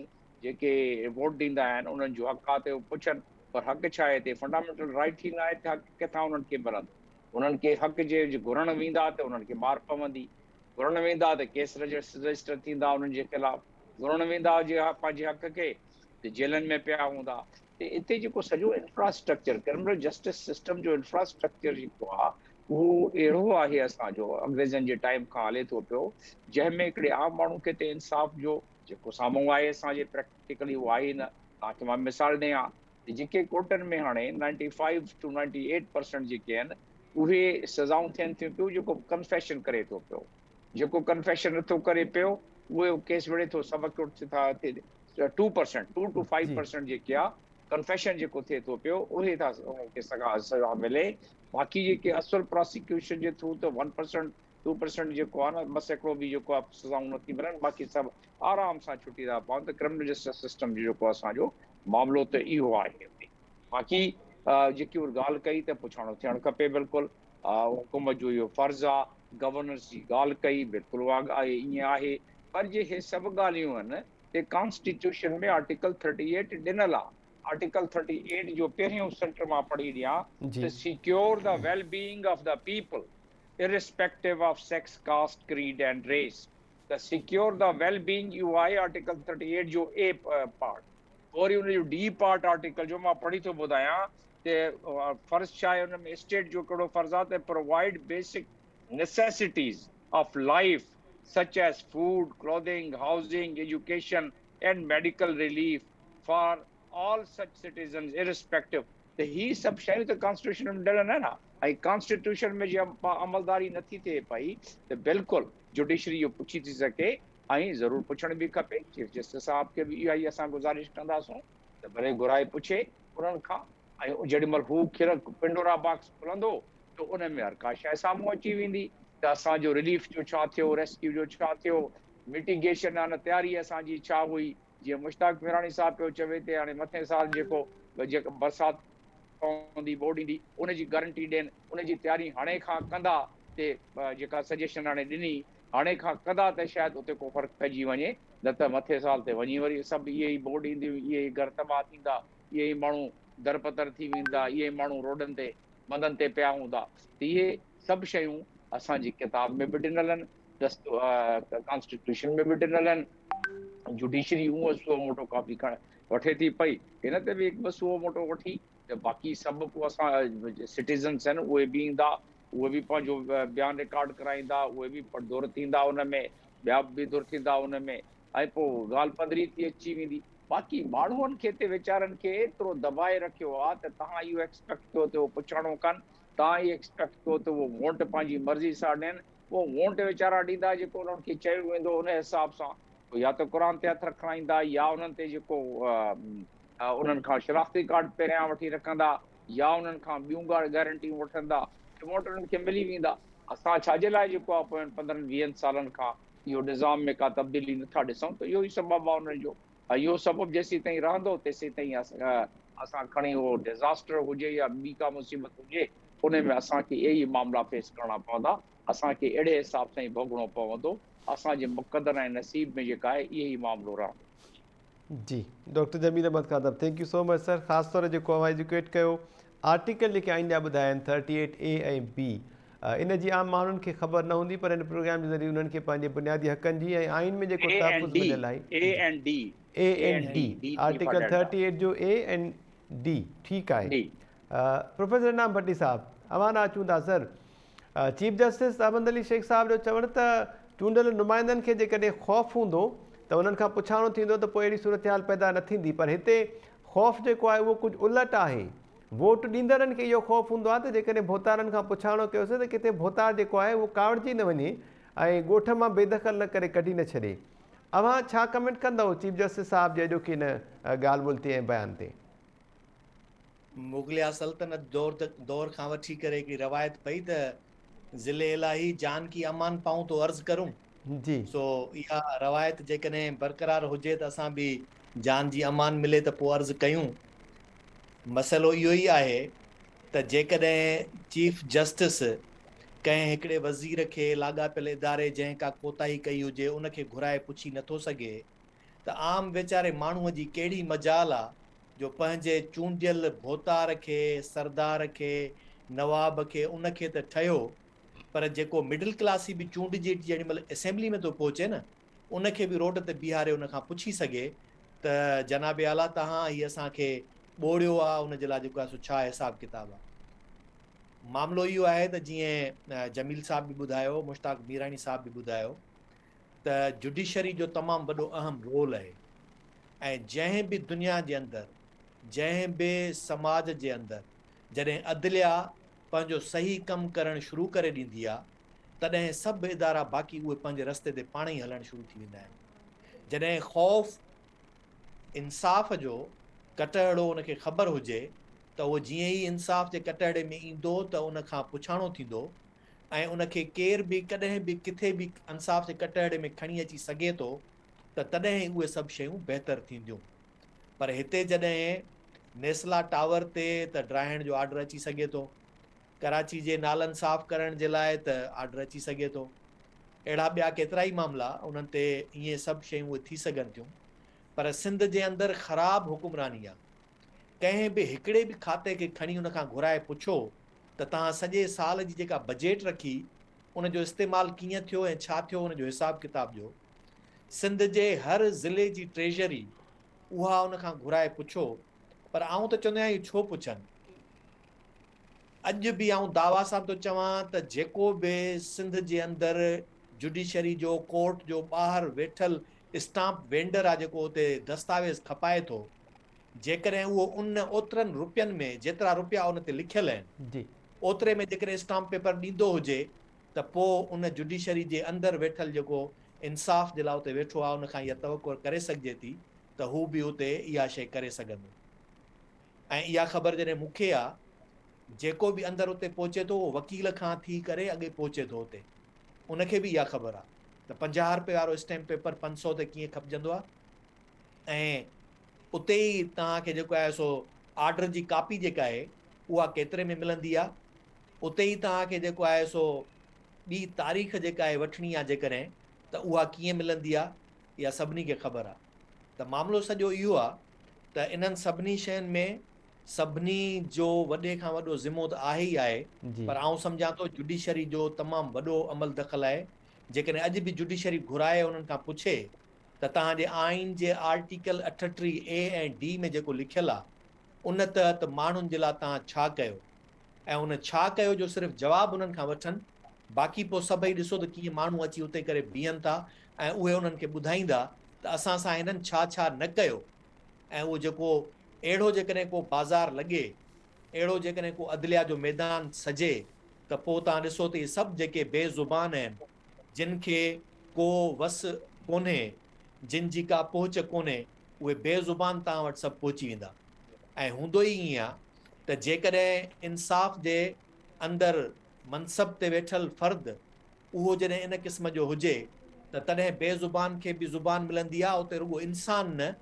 جيڪي ووٽ ڏيندا آهن انهن جو حق آهي ته اهي پڇن پر حق ڇا آهي هتي فنڊامينٽل رائيٽ ئي ناهي ته حق ڪٿان انهن کي ملندو انهن کي حق جي گهرڻ ويندا ته انهن کي مار پوندي گهرڻ ويندا ته ڪيس رجسٽر ٿيندا انهن جي خلاف گهرڻ ويندا جي پنهنجي حق کي ته جيلن ۾ پيا هوندا ته اتي جيڪو سڄو انفراسٽرڪچر ڪرمنل جسٽس سسٽم جو انفراسٽرڪچر جيڪو آ اهو اهڙو آهي اسان جو انگريزن جي ٽائيم کان هلي ٿو پيو جنهن ۾ هڪڙي عام ماڻهو کي ته انصاف جو جيڪو سامهون آهي اسان جي پريڪٽيڪلي اهو آهي نه توهان کي مان مثال ڏيان ته جيڪي ڪورٽن ۾ هاڻي 95 ٽو 98% جيڪي آهن اهي سزائون ٿين ٿيون پيون جيڪو ڪنفيشن ڪري ٿو پيو جيڪو ڪنفيشن نٿو ڪري پيو اهي ڪيس وڙهي ٿو سب ڪورٽ ٿا 2% 2 ٽو 5% جيڪي آ ڪنفيشن جيڪو ٿئي ٿو پيو اهي ٿا انهن کي سزا ملي باقي جيڪي اصل پراسيڪيوشن جي ٿرو ته 1% 2% جيڪو آهي نه 2% به جيڪو آهي سزائون نٿي ملن، باقي سڀ آرام سان ڇٽي ٿا پون. ته ڪرمنل جسٽس سسٽم جو جيڪو اسان جو معاملو ته اهو آهي. باقي جيڪي اها ڳالهه ڪئي ته پڇاڻو ٿيڻ کپي، بلڪل حڪومت جو اهو فرض آهي. گورننس جي ڳالهه ڪئي، بلڪل اها ائين آهي، پر جي هي سڀ ڳالهيون آهن ته ڪانسٽيٽيوشن ۾ آرٽيڪل 38 ڏنل آهي. آرٽيڪل 38 جو پهريون سٽ مان پڙهي ڏيان ته secure the well being of the people irrespective of sex, caste, creed and race. ته سيڪيور the well being اهو آهي آرٽيڪل 38 جو اي پارٽ. وري ان جو ڊي پارٽ آرٽيڪل جو مان پڙهي ٿو ٻڌايان ته فرض ڇا آهي ان ۾ اسٽيٽ جو ڪهڙو فرض آهي ته provide basic necessities of life such as food, clothing, housing, education and medical relief for all such citizens irrespective. ته هي سڀ شيون ته ڪانسٽيٽيوشن ۾ ڏنل آهن نه، ۽ ڪانسٽيٽيوشن ۾ جي عملداري نٿي ٿئي پئي ته بلڪل جوڊيشري اهو پڇي ٿي سگهي ۽ ضرور پڇڻ به کپي. چيف جسٽس صاحب کي به اها ئي اسان گذارش ڪنداسون ته ڀلي گهرائي پڇي انهن کان، ۽ جيڏي مهل هو کير پنڊورا باڪس کلندو ته ان ۾ هر ڪا شيء سامهون اچي ويندي ته اسان جو رليف جو ڇا ٿيو، ريسڪيو جو ڇا ٿيو، مٽيگيشن آ نه تياري اسان جي ڇا هئي. جيئن مشتاق ميراڻي صاحب پيو چوي ته هاڻي مٿين سال جيڪو جيڪا برسات پوندي ٻوڏ ايندي ان جي گارنٽي ڏين، ان جي تياري هاڻي کان ڪندا ته جيڪا سجيشن هاڻي ڏني هاڻي کان ڪندا ته شايد اتي ڪو فرق پئجي وڃي، نه ته مٿين سال تي وڃي وري سڀ اهي ئي ٻوڏ اينديون، اهي ئي گهر تباهه ٿيندا، اهي ئي ماڻهو درپدر ٿي ويندا، اهي ئي ماڻهو روڊن تي بندن تي پيا هوندا. ته اهي سڀ شيون اسان جي ڪتاب ۾ به ڏنل آهن، ڪانسٽيٽيوشن ۾ به ڏنل آهن. جوڊيشري هونء سو موٽو ڪاپي کڻ وٺي ٿي پئي، هن تي به هڪ ٻه سو موٽو وٺي ته باقي سڀ پوء اسان سٽيزنس آهن اهي به ايندا، اهي به پنهنجو بيان رڪارڊ ڪرائيندا، اهي به ڌر ٿيندا ان ۾، ٻيا به ڌر ٿيندا ان ۾، ۽ پوء ڳالهه پڌري ٿي اچي ويندي. باقي ماڻهن کي ته ويچارن کي ايترو دٻائي رکيو آهي ته توهان اهو ايڪسپيڪٽ ڪيو ته اهو پڇاڻو ڪن، توهان اهو ايڪسپيڪٽ ڪيو ته اهو ووٽ پنهنجي مرضي سان ڏين، اهو ووٽ ويچارا ڏيندا جيڪو انهن کي چيو ويندو ان حساب سان، پوء يا ته قرآن تي هٿ رکرائيندا يا انهن تي جيڪو انهن کان شناختي ڪارڊ پهريان وٺي رکندا يا انهن کان ٻيون گارنٽيون وٺندا ته ووٽ انهن کي ملي ويندا. اسان ڇا جي لاء جيڪو آهي پوين پندرهن ويهن سالن کان اهو نظام ۾ ڪا تبديلي نٿا ڏسون ته اهو ئي سبب آهي انهن جو، ۽ اهو سبب جيسين تائين رهندو تيسين تائين اسان کڻي اهو ڊزاسٽر هجي يا ٻي ڪا مصيبت هجي ان ۾ اسان کي اهي ئي معاملا فيس ڪرڻا پوندا، اسان کي اهڙي حساب سان ئي ڀوڳڻو پوندو، اسان جي مقدر ۽ نصيب ۾ جيڪا آهي اهي ئي معاملو رهندو. جي ڊاڪٽر جميل احمد خان صاحب thank you سو مچ سر خاص طور جيڪو اوهان ايجوڪيٽ ڪيو آرٽيڪل جيڪي آئين جا ٻڌايا آهن 38 اي ۽ بي ان جي عام ماڻهن کي خبر نه هوندي پر ان پروگرام جي ذريعي انهن کي پنهنجي بنيادي حقن جي ۽ آئين ۾ جيڪو تحفظ مليل آهي اي and D A and D article 38 جو اي اينڊ ڊي ٺيڪ آهي پروفيسر انعام ڀٽي صاحب اوهان ڏانهن اچون ٿا sir chief justice Ahmed Ali Shaikh صاحب جو چوڻ ته چونڊيل نمائندن کي جيڪڏهن خوف هوندو ته انهن کان پڇاڻو ٿيندو ته پوء اهڙي صورتحال پيدا نه ٿيندي پر هتي خوف جيڪو آهي اهو ڪجهه الٽ آهي ووٽ ڏيندڙن کي اهو خوف هوندو آهي ته جيڪڏهن ڀوتارن کان پڇاڻو ڪيوسين ته ڪٿي ڀوتار جيڪو آهي اهو ڪاوڙجي نه وڃي ۽ ڳوٺ مان بيدخل نه ڪري ڪڍي نه ڇڏي. اوهان ڇا ڪمينٽ ڪندؤ چيف جسٽس صاحب جي اڄوڪي ان ڳالهه ٻولهه تي ۽ بيان تي؟ مغليه سلطنت دور کان وٺي ڪري هڪڙي روايت پئي ته ظل الاهي جان ڪي امان پائون تو عرض ڪرون. جي. سو اها روايت جيڪڏهن برقرار هجي ته اسان به جان جي امان ملي ته پوء عرض ڪيون. مسئلو اهو ئي آهي ته جيڪڏهن چيف جسٽس ڪنهن هڪڙي وزير کي لاڳاپيل اداري جنهن ڪا ڪوتاهي ڪئي هجي ان کي گهرائي پڇي نٿو سگهي ته عام ويچاري ماڻهوء جي ڪهڙي مجال آ جو پنهنجي چونڊيل ڀوتار کي، سردار کي، نواب کي ان کي ته ٺهيو پر جيڪو مڊل ڪلاسي به چونڊجي جيڏي مهل اسيمبلي ۾ ٿو پهچي نه ان کي به روڊ تي بيهاري ان کان پڇي سگهي ته جناب اعليٰ توهان هي اسان کي ٻوڙيو آ ان جي لاء جيڪو آهي سو ڇا حساب ڪتاب آ. معاملو اهو آهي ته جيئن جميل صاحب به ٻڌايو مشتاق ميراڻي صاحب به ٻڌايو ته جڊيشري جو تمام وڏو اهم رول آهي ۽ جنهن به دنيا جي اندر جنهن به سماج جي اندر جڏهن عدليا پنهنجو صحيح ڪم ڪرڻ شروع ڪري ڏيندي آ تڏهن سڀ ادارا باقي اهي پنهنجي رستي تي پاڻ ئي هلڻ شروع ٿي ويندا آهن. جڏهن خوف انصاف جو ڪٽهڙو ان کي خبر هجي ته اهو جيئن ئي انصاف جي ڪٽهڙي ۾ ايندو ته ان کان پڇاڻو ٿيندو ۽ ان کي ڪير به ڪڏهن به ڪٿي به انصاف جي ڪٽهڙي ۾ کڻي اچي سگهي ٿو ته تڏهن اهي سڀ شيون بهتر ٿينديون. پر هتي جڏهن نيسلا ٽاور تي ته ڊاهڻ جو آرڊر اچي سگهي ٿو، ڪراچي جي نالن صاف ڪرڻ جي لاء ته آرڊر اچي سگهي ٿو، اهڙا ٻيا ڪيترائي معاملا انهن تي ائين سڀ شيون اهي ٿي سگهن ٿيون پر سنڌ جي اندر خراب حڪمراني آ. ڪنهن به هڪڙي به کاتي کي کڻي ان کان گهرائي پڇو ته توهان سڄي سال جي جيڪا بجيٽ رکي ان جو استعمال ڪيئن ٿيو ۽ ڇا ٿيو ان جو حساب ڪتاب ڏيو. سنڌ جي هر ضلعي جي ٽريزري اها ان کان گهرائي پڇو پر آئون ته چوندو آهيان اهو ڇو پڇن؟ اڄ به آئون دعويٰ سان ٿو چوان ته جيڪو به سنڌ جي اندر جڊيشري جو ڪورٽ جو ٻاهر ويٺل اسٽامپ وينڊر آ جيڪو اتي دستاويز کپائي ٿو جيڪڏهن اهو ان اوترن روپين ۾ جيترا روپيا ان تي لکيل آهن اوتري ۾ جيڪڏهن اسٽامپ پيپر ڏيندو هجي ته پوء ان جڊيشري جي اندر ويٺل جيڪو انصاف جي لاء اتي ويٺو آهي ان کان اها توقع ڪري سگهجي ٿي ته هو به اتي اها شيء ڪري سگهندو ۽ اها خبر جڏهن مون کي آ جيڪو به اندر اتي پهچي ٿو اهو وڪيل کان ٿي ڪري اڳي پهچي ٿو اتي ان کي به اها خبر آ ته 50 روپئي وارو اسٽيمپ پيپر 500 تي ڪيئن کپجندو آ ۽ اتي ئي توهان کي جيڪو آهي سو آرڊر جي ڪاپي جيڪا آهي اها ڪيتري ۾ ملندي آ اتي ئي توهان کي جيڪو آهي سو ٻي تاريخ جيڪا آهي وٺڻي آ جيڪڏهن ته اها ڪيئن ملندي آ اها سڀني کي خبر آ ته معاملو سڄو اهو آ ته انهن سڀني شين ۾ سڀني جو وڏي کان وڏو ذمو ته آهي ئي آهي پر آئون سمجهان ٿو جڊيشري جو تمام وڏو عمل دخل آهي جيڪڏهن اڄ به جڊيشري گهرائي انهن کان پڇي ته توهان جي آئين جي آرٽيڪل 38 اي ۽ ڊي ۾ جيڪو لکيل آ ان تحت ماڻهن جي لاء توهان ڇا ڪيو ۽ ان ڇا ڪيو جو صرف جواب انهن کان وٺن باقي پوء سڀئي ڏسو ته ڪيئن ماڻهو اچي اتي ڪري بيهن ٿا ۽ اهي انهن کي ٻڌائيندا ته اسان سان هنن ڇا ڇا نه ڪيو ۽ اهو جيڪو اهڙو جيڪڏهن ڪو بازار لڳي، اهڙو جيڪڏهن ڪو عدليه جو ميدان سجي ته پوء توهان ڏسو ته اهي سڀ جيڪي بي زبان آهن، جن کي ڪو وس ڪونهي، جن جي ڪا پهچ ڪونهي، اهي بي زبان توهان وٽ سڀ پهچي ويندا ۽ هوندو ئي ائين آهي ته جيڪڏهن انصاف جي اندر منصب تي ويٺل فرد اهو جڏهن ان قسم جو هجي ته تڏهن بي زبان کي به زبان ملندي آ، اتي رڳو انسان نه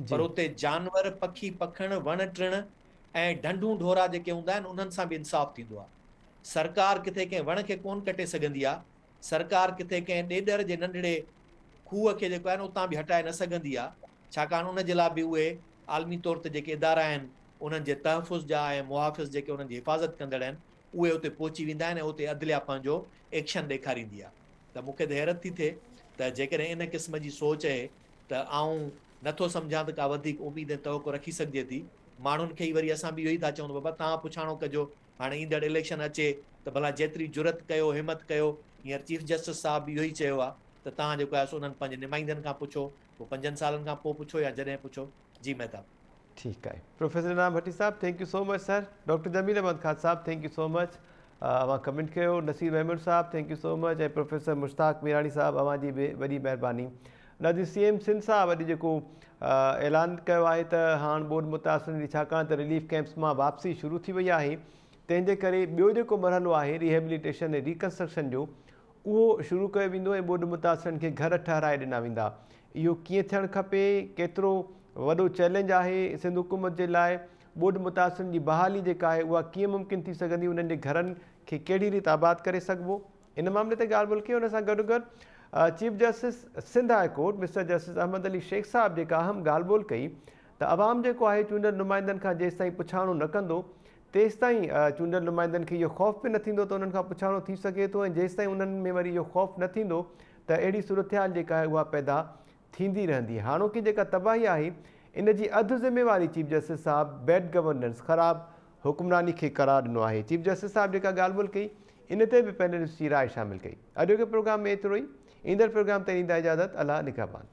پر اتي جانور، پکي پکڻ، وڻ ٽڻ ۽ ڍنڍون ڍورا جيڪي هوندا آهن انهن سان به انصاف ٿيندو آ. سرڪار ڪٿي ڪنهن وڻ کي ڪونه ڪٽي سگهندي آ، سرڪار ڪٿي ڪنهن ڏيڏر جي ننڍڙي کوهه کي جيڪو آهي نه اتان به هٽائي نه سگهندي آ، ڇاڪاڻ ان جي لاء به اهي عالمي طور تي جيڪي ادارا آهن انهن جي تحفظ جا ۽ محافظ جيڪي انهن جي حفاظت ڪندڙ آهن اهي اتي پهچي ويندا آهن ۽ اتي عدليه پنهنجو ايڪشن ڏيکاريندي آهي ته مون کي ته حيرت ٿي ٿئي ته جيڪڏهن ان قسم جي سوچ اهي ته آئون نه ٿو سمجهان ته ڪا وڌيڪ اميد ۽ توقع رکي سگهجي ٿي. ماڻهن کي ئي وري اسان به اهو ئي ٿا چئون ته بابا توهان پڇاڻو ڪجو هاڻي ايندڙ اليڪشن اچي ته ڀلا جيتري جرئت ڪيو همت ڪيو هينئر چيف جسٽس صاحب به اهو ئي چيو آهي ته توهان جيڪو آهي سو انهن پنهنجي نمائندن کان پڇو پوء پنجن سالن کان پوء پڇو يا جڏهن پڇو جي مهتاب. ٺيڪ آهي پروفيسر انعام ڀٽي صاحب thank you so much sir doctor Jamil Ahmed Khan صاحب thank you so much اوهان ڪمينٽ ڪيو نصير محمود صاحب thank you so much ۽ professor Mushtaq Mirani صاحب اوهان جي به وڏي مهرباني ناظرين سي ايم سنڌ صاحب اڄ جيڪو اعلان ڪيو آهي ته هاڻ ٻوڏ متاثرن جي ڇاڪاڻ ته رليف ڪيمپس مان واپسي شروع ٿي وئي آهي تنهن جي ڪري ٻيو جيڪو مرحلو آهي ريهيبليٽيشن ۽ ريڪنسٽرڪشن جو اهو شروع ڪيو ويندو ۽ ٻوڏ متاثرن کي گهر ٺهرائي ڏنا ويندا. اهو ڪيئن ٿيڻ کپي؟ ڪيترو وڏو چئلينج آهي سنڌ حڪومت جي لاء؟ ٻوڏ متاثرن جي بحالي جيڪا آهي اها ڪيئن ممڪن ٿي سگهندي؟ انهن جي گهرن کي ڪهڙي ريت آباد ڪري سگهبو؟ ان معاملي تي ڳالهه ٻولهه ڪئي. ان سان گڏوگڏ chief justice Sindh high court mister justice Ahmed Ali Shaikh صاحب جيڪا اهم ڳالهه ٻولهه ڪئي ته عوام جيڪو آهي چونڊيل نمائندن کان جيستائين پڇاڻو نه ڪندو تيستائين چونڊيل نمائندن کي اهو خوف به نه ٿيندو ته انهن کان پڇاڻو ٿي سگهي ٿو ۽ جيستائين انهن ۾ وري اهو خوف نه ٿيندو ته اهڙي صورتحال جيڪا آهي اها پيدا ٿيندي رهندي. هاڻوڪي جيڪا تباهي آهي ان جي اڌ ذميواري چيف جسٽس صاحب بيڊ گورننس، خراب حڪمراني، کي قرار ڏنو آهي. چيف جسٽس صاحب جيڪا ڳالهه ٻولهه ڪئي ان تي به پينلسٽ جي راء شامل ڪئي. اڄوڪي پروگرام ۾ ايترو ئي. ايندڙ پروگرام تائين ڏيندا اجازت. الله نگهبان.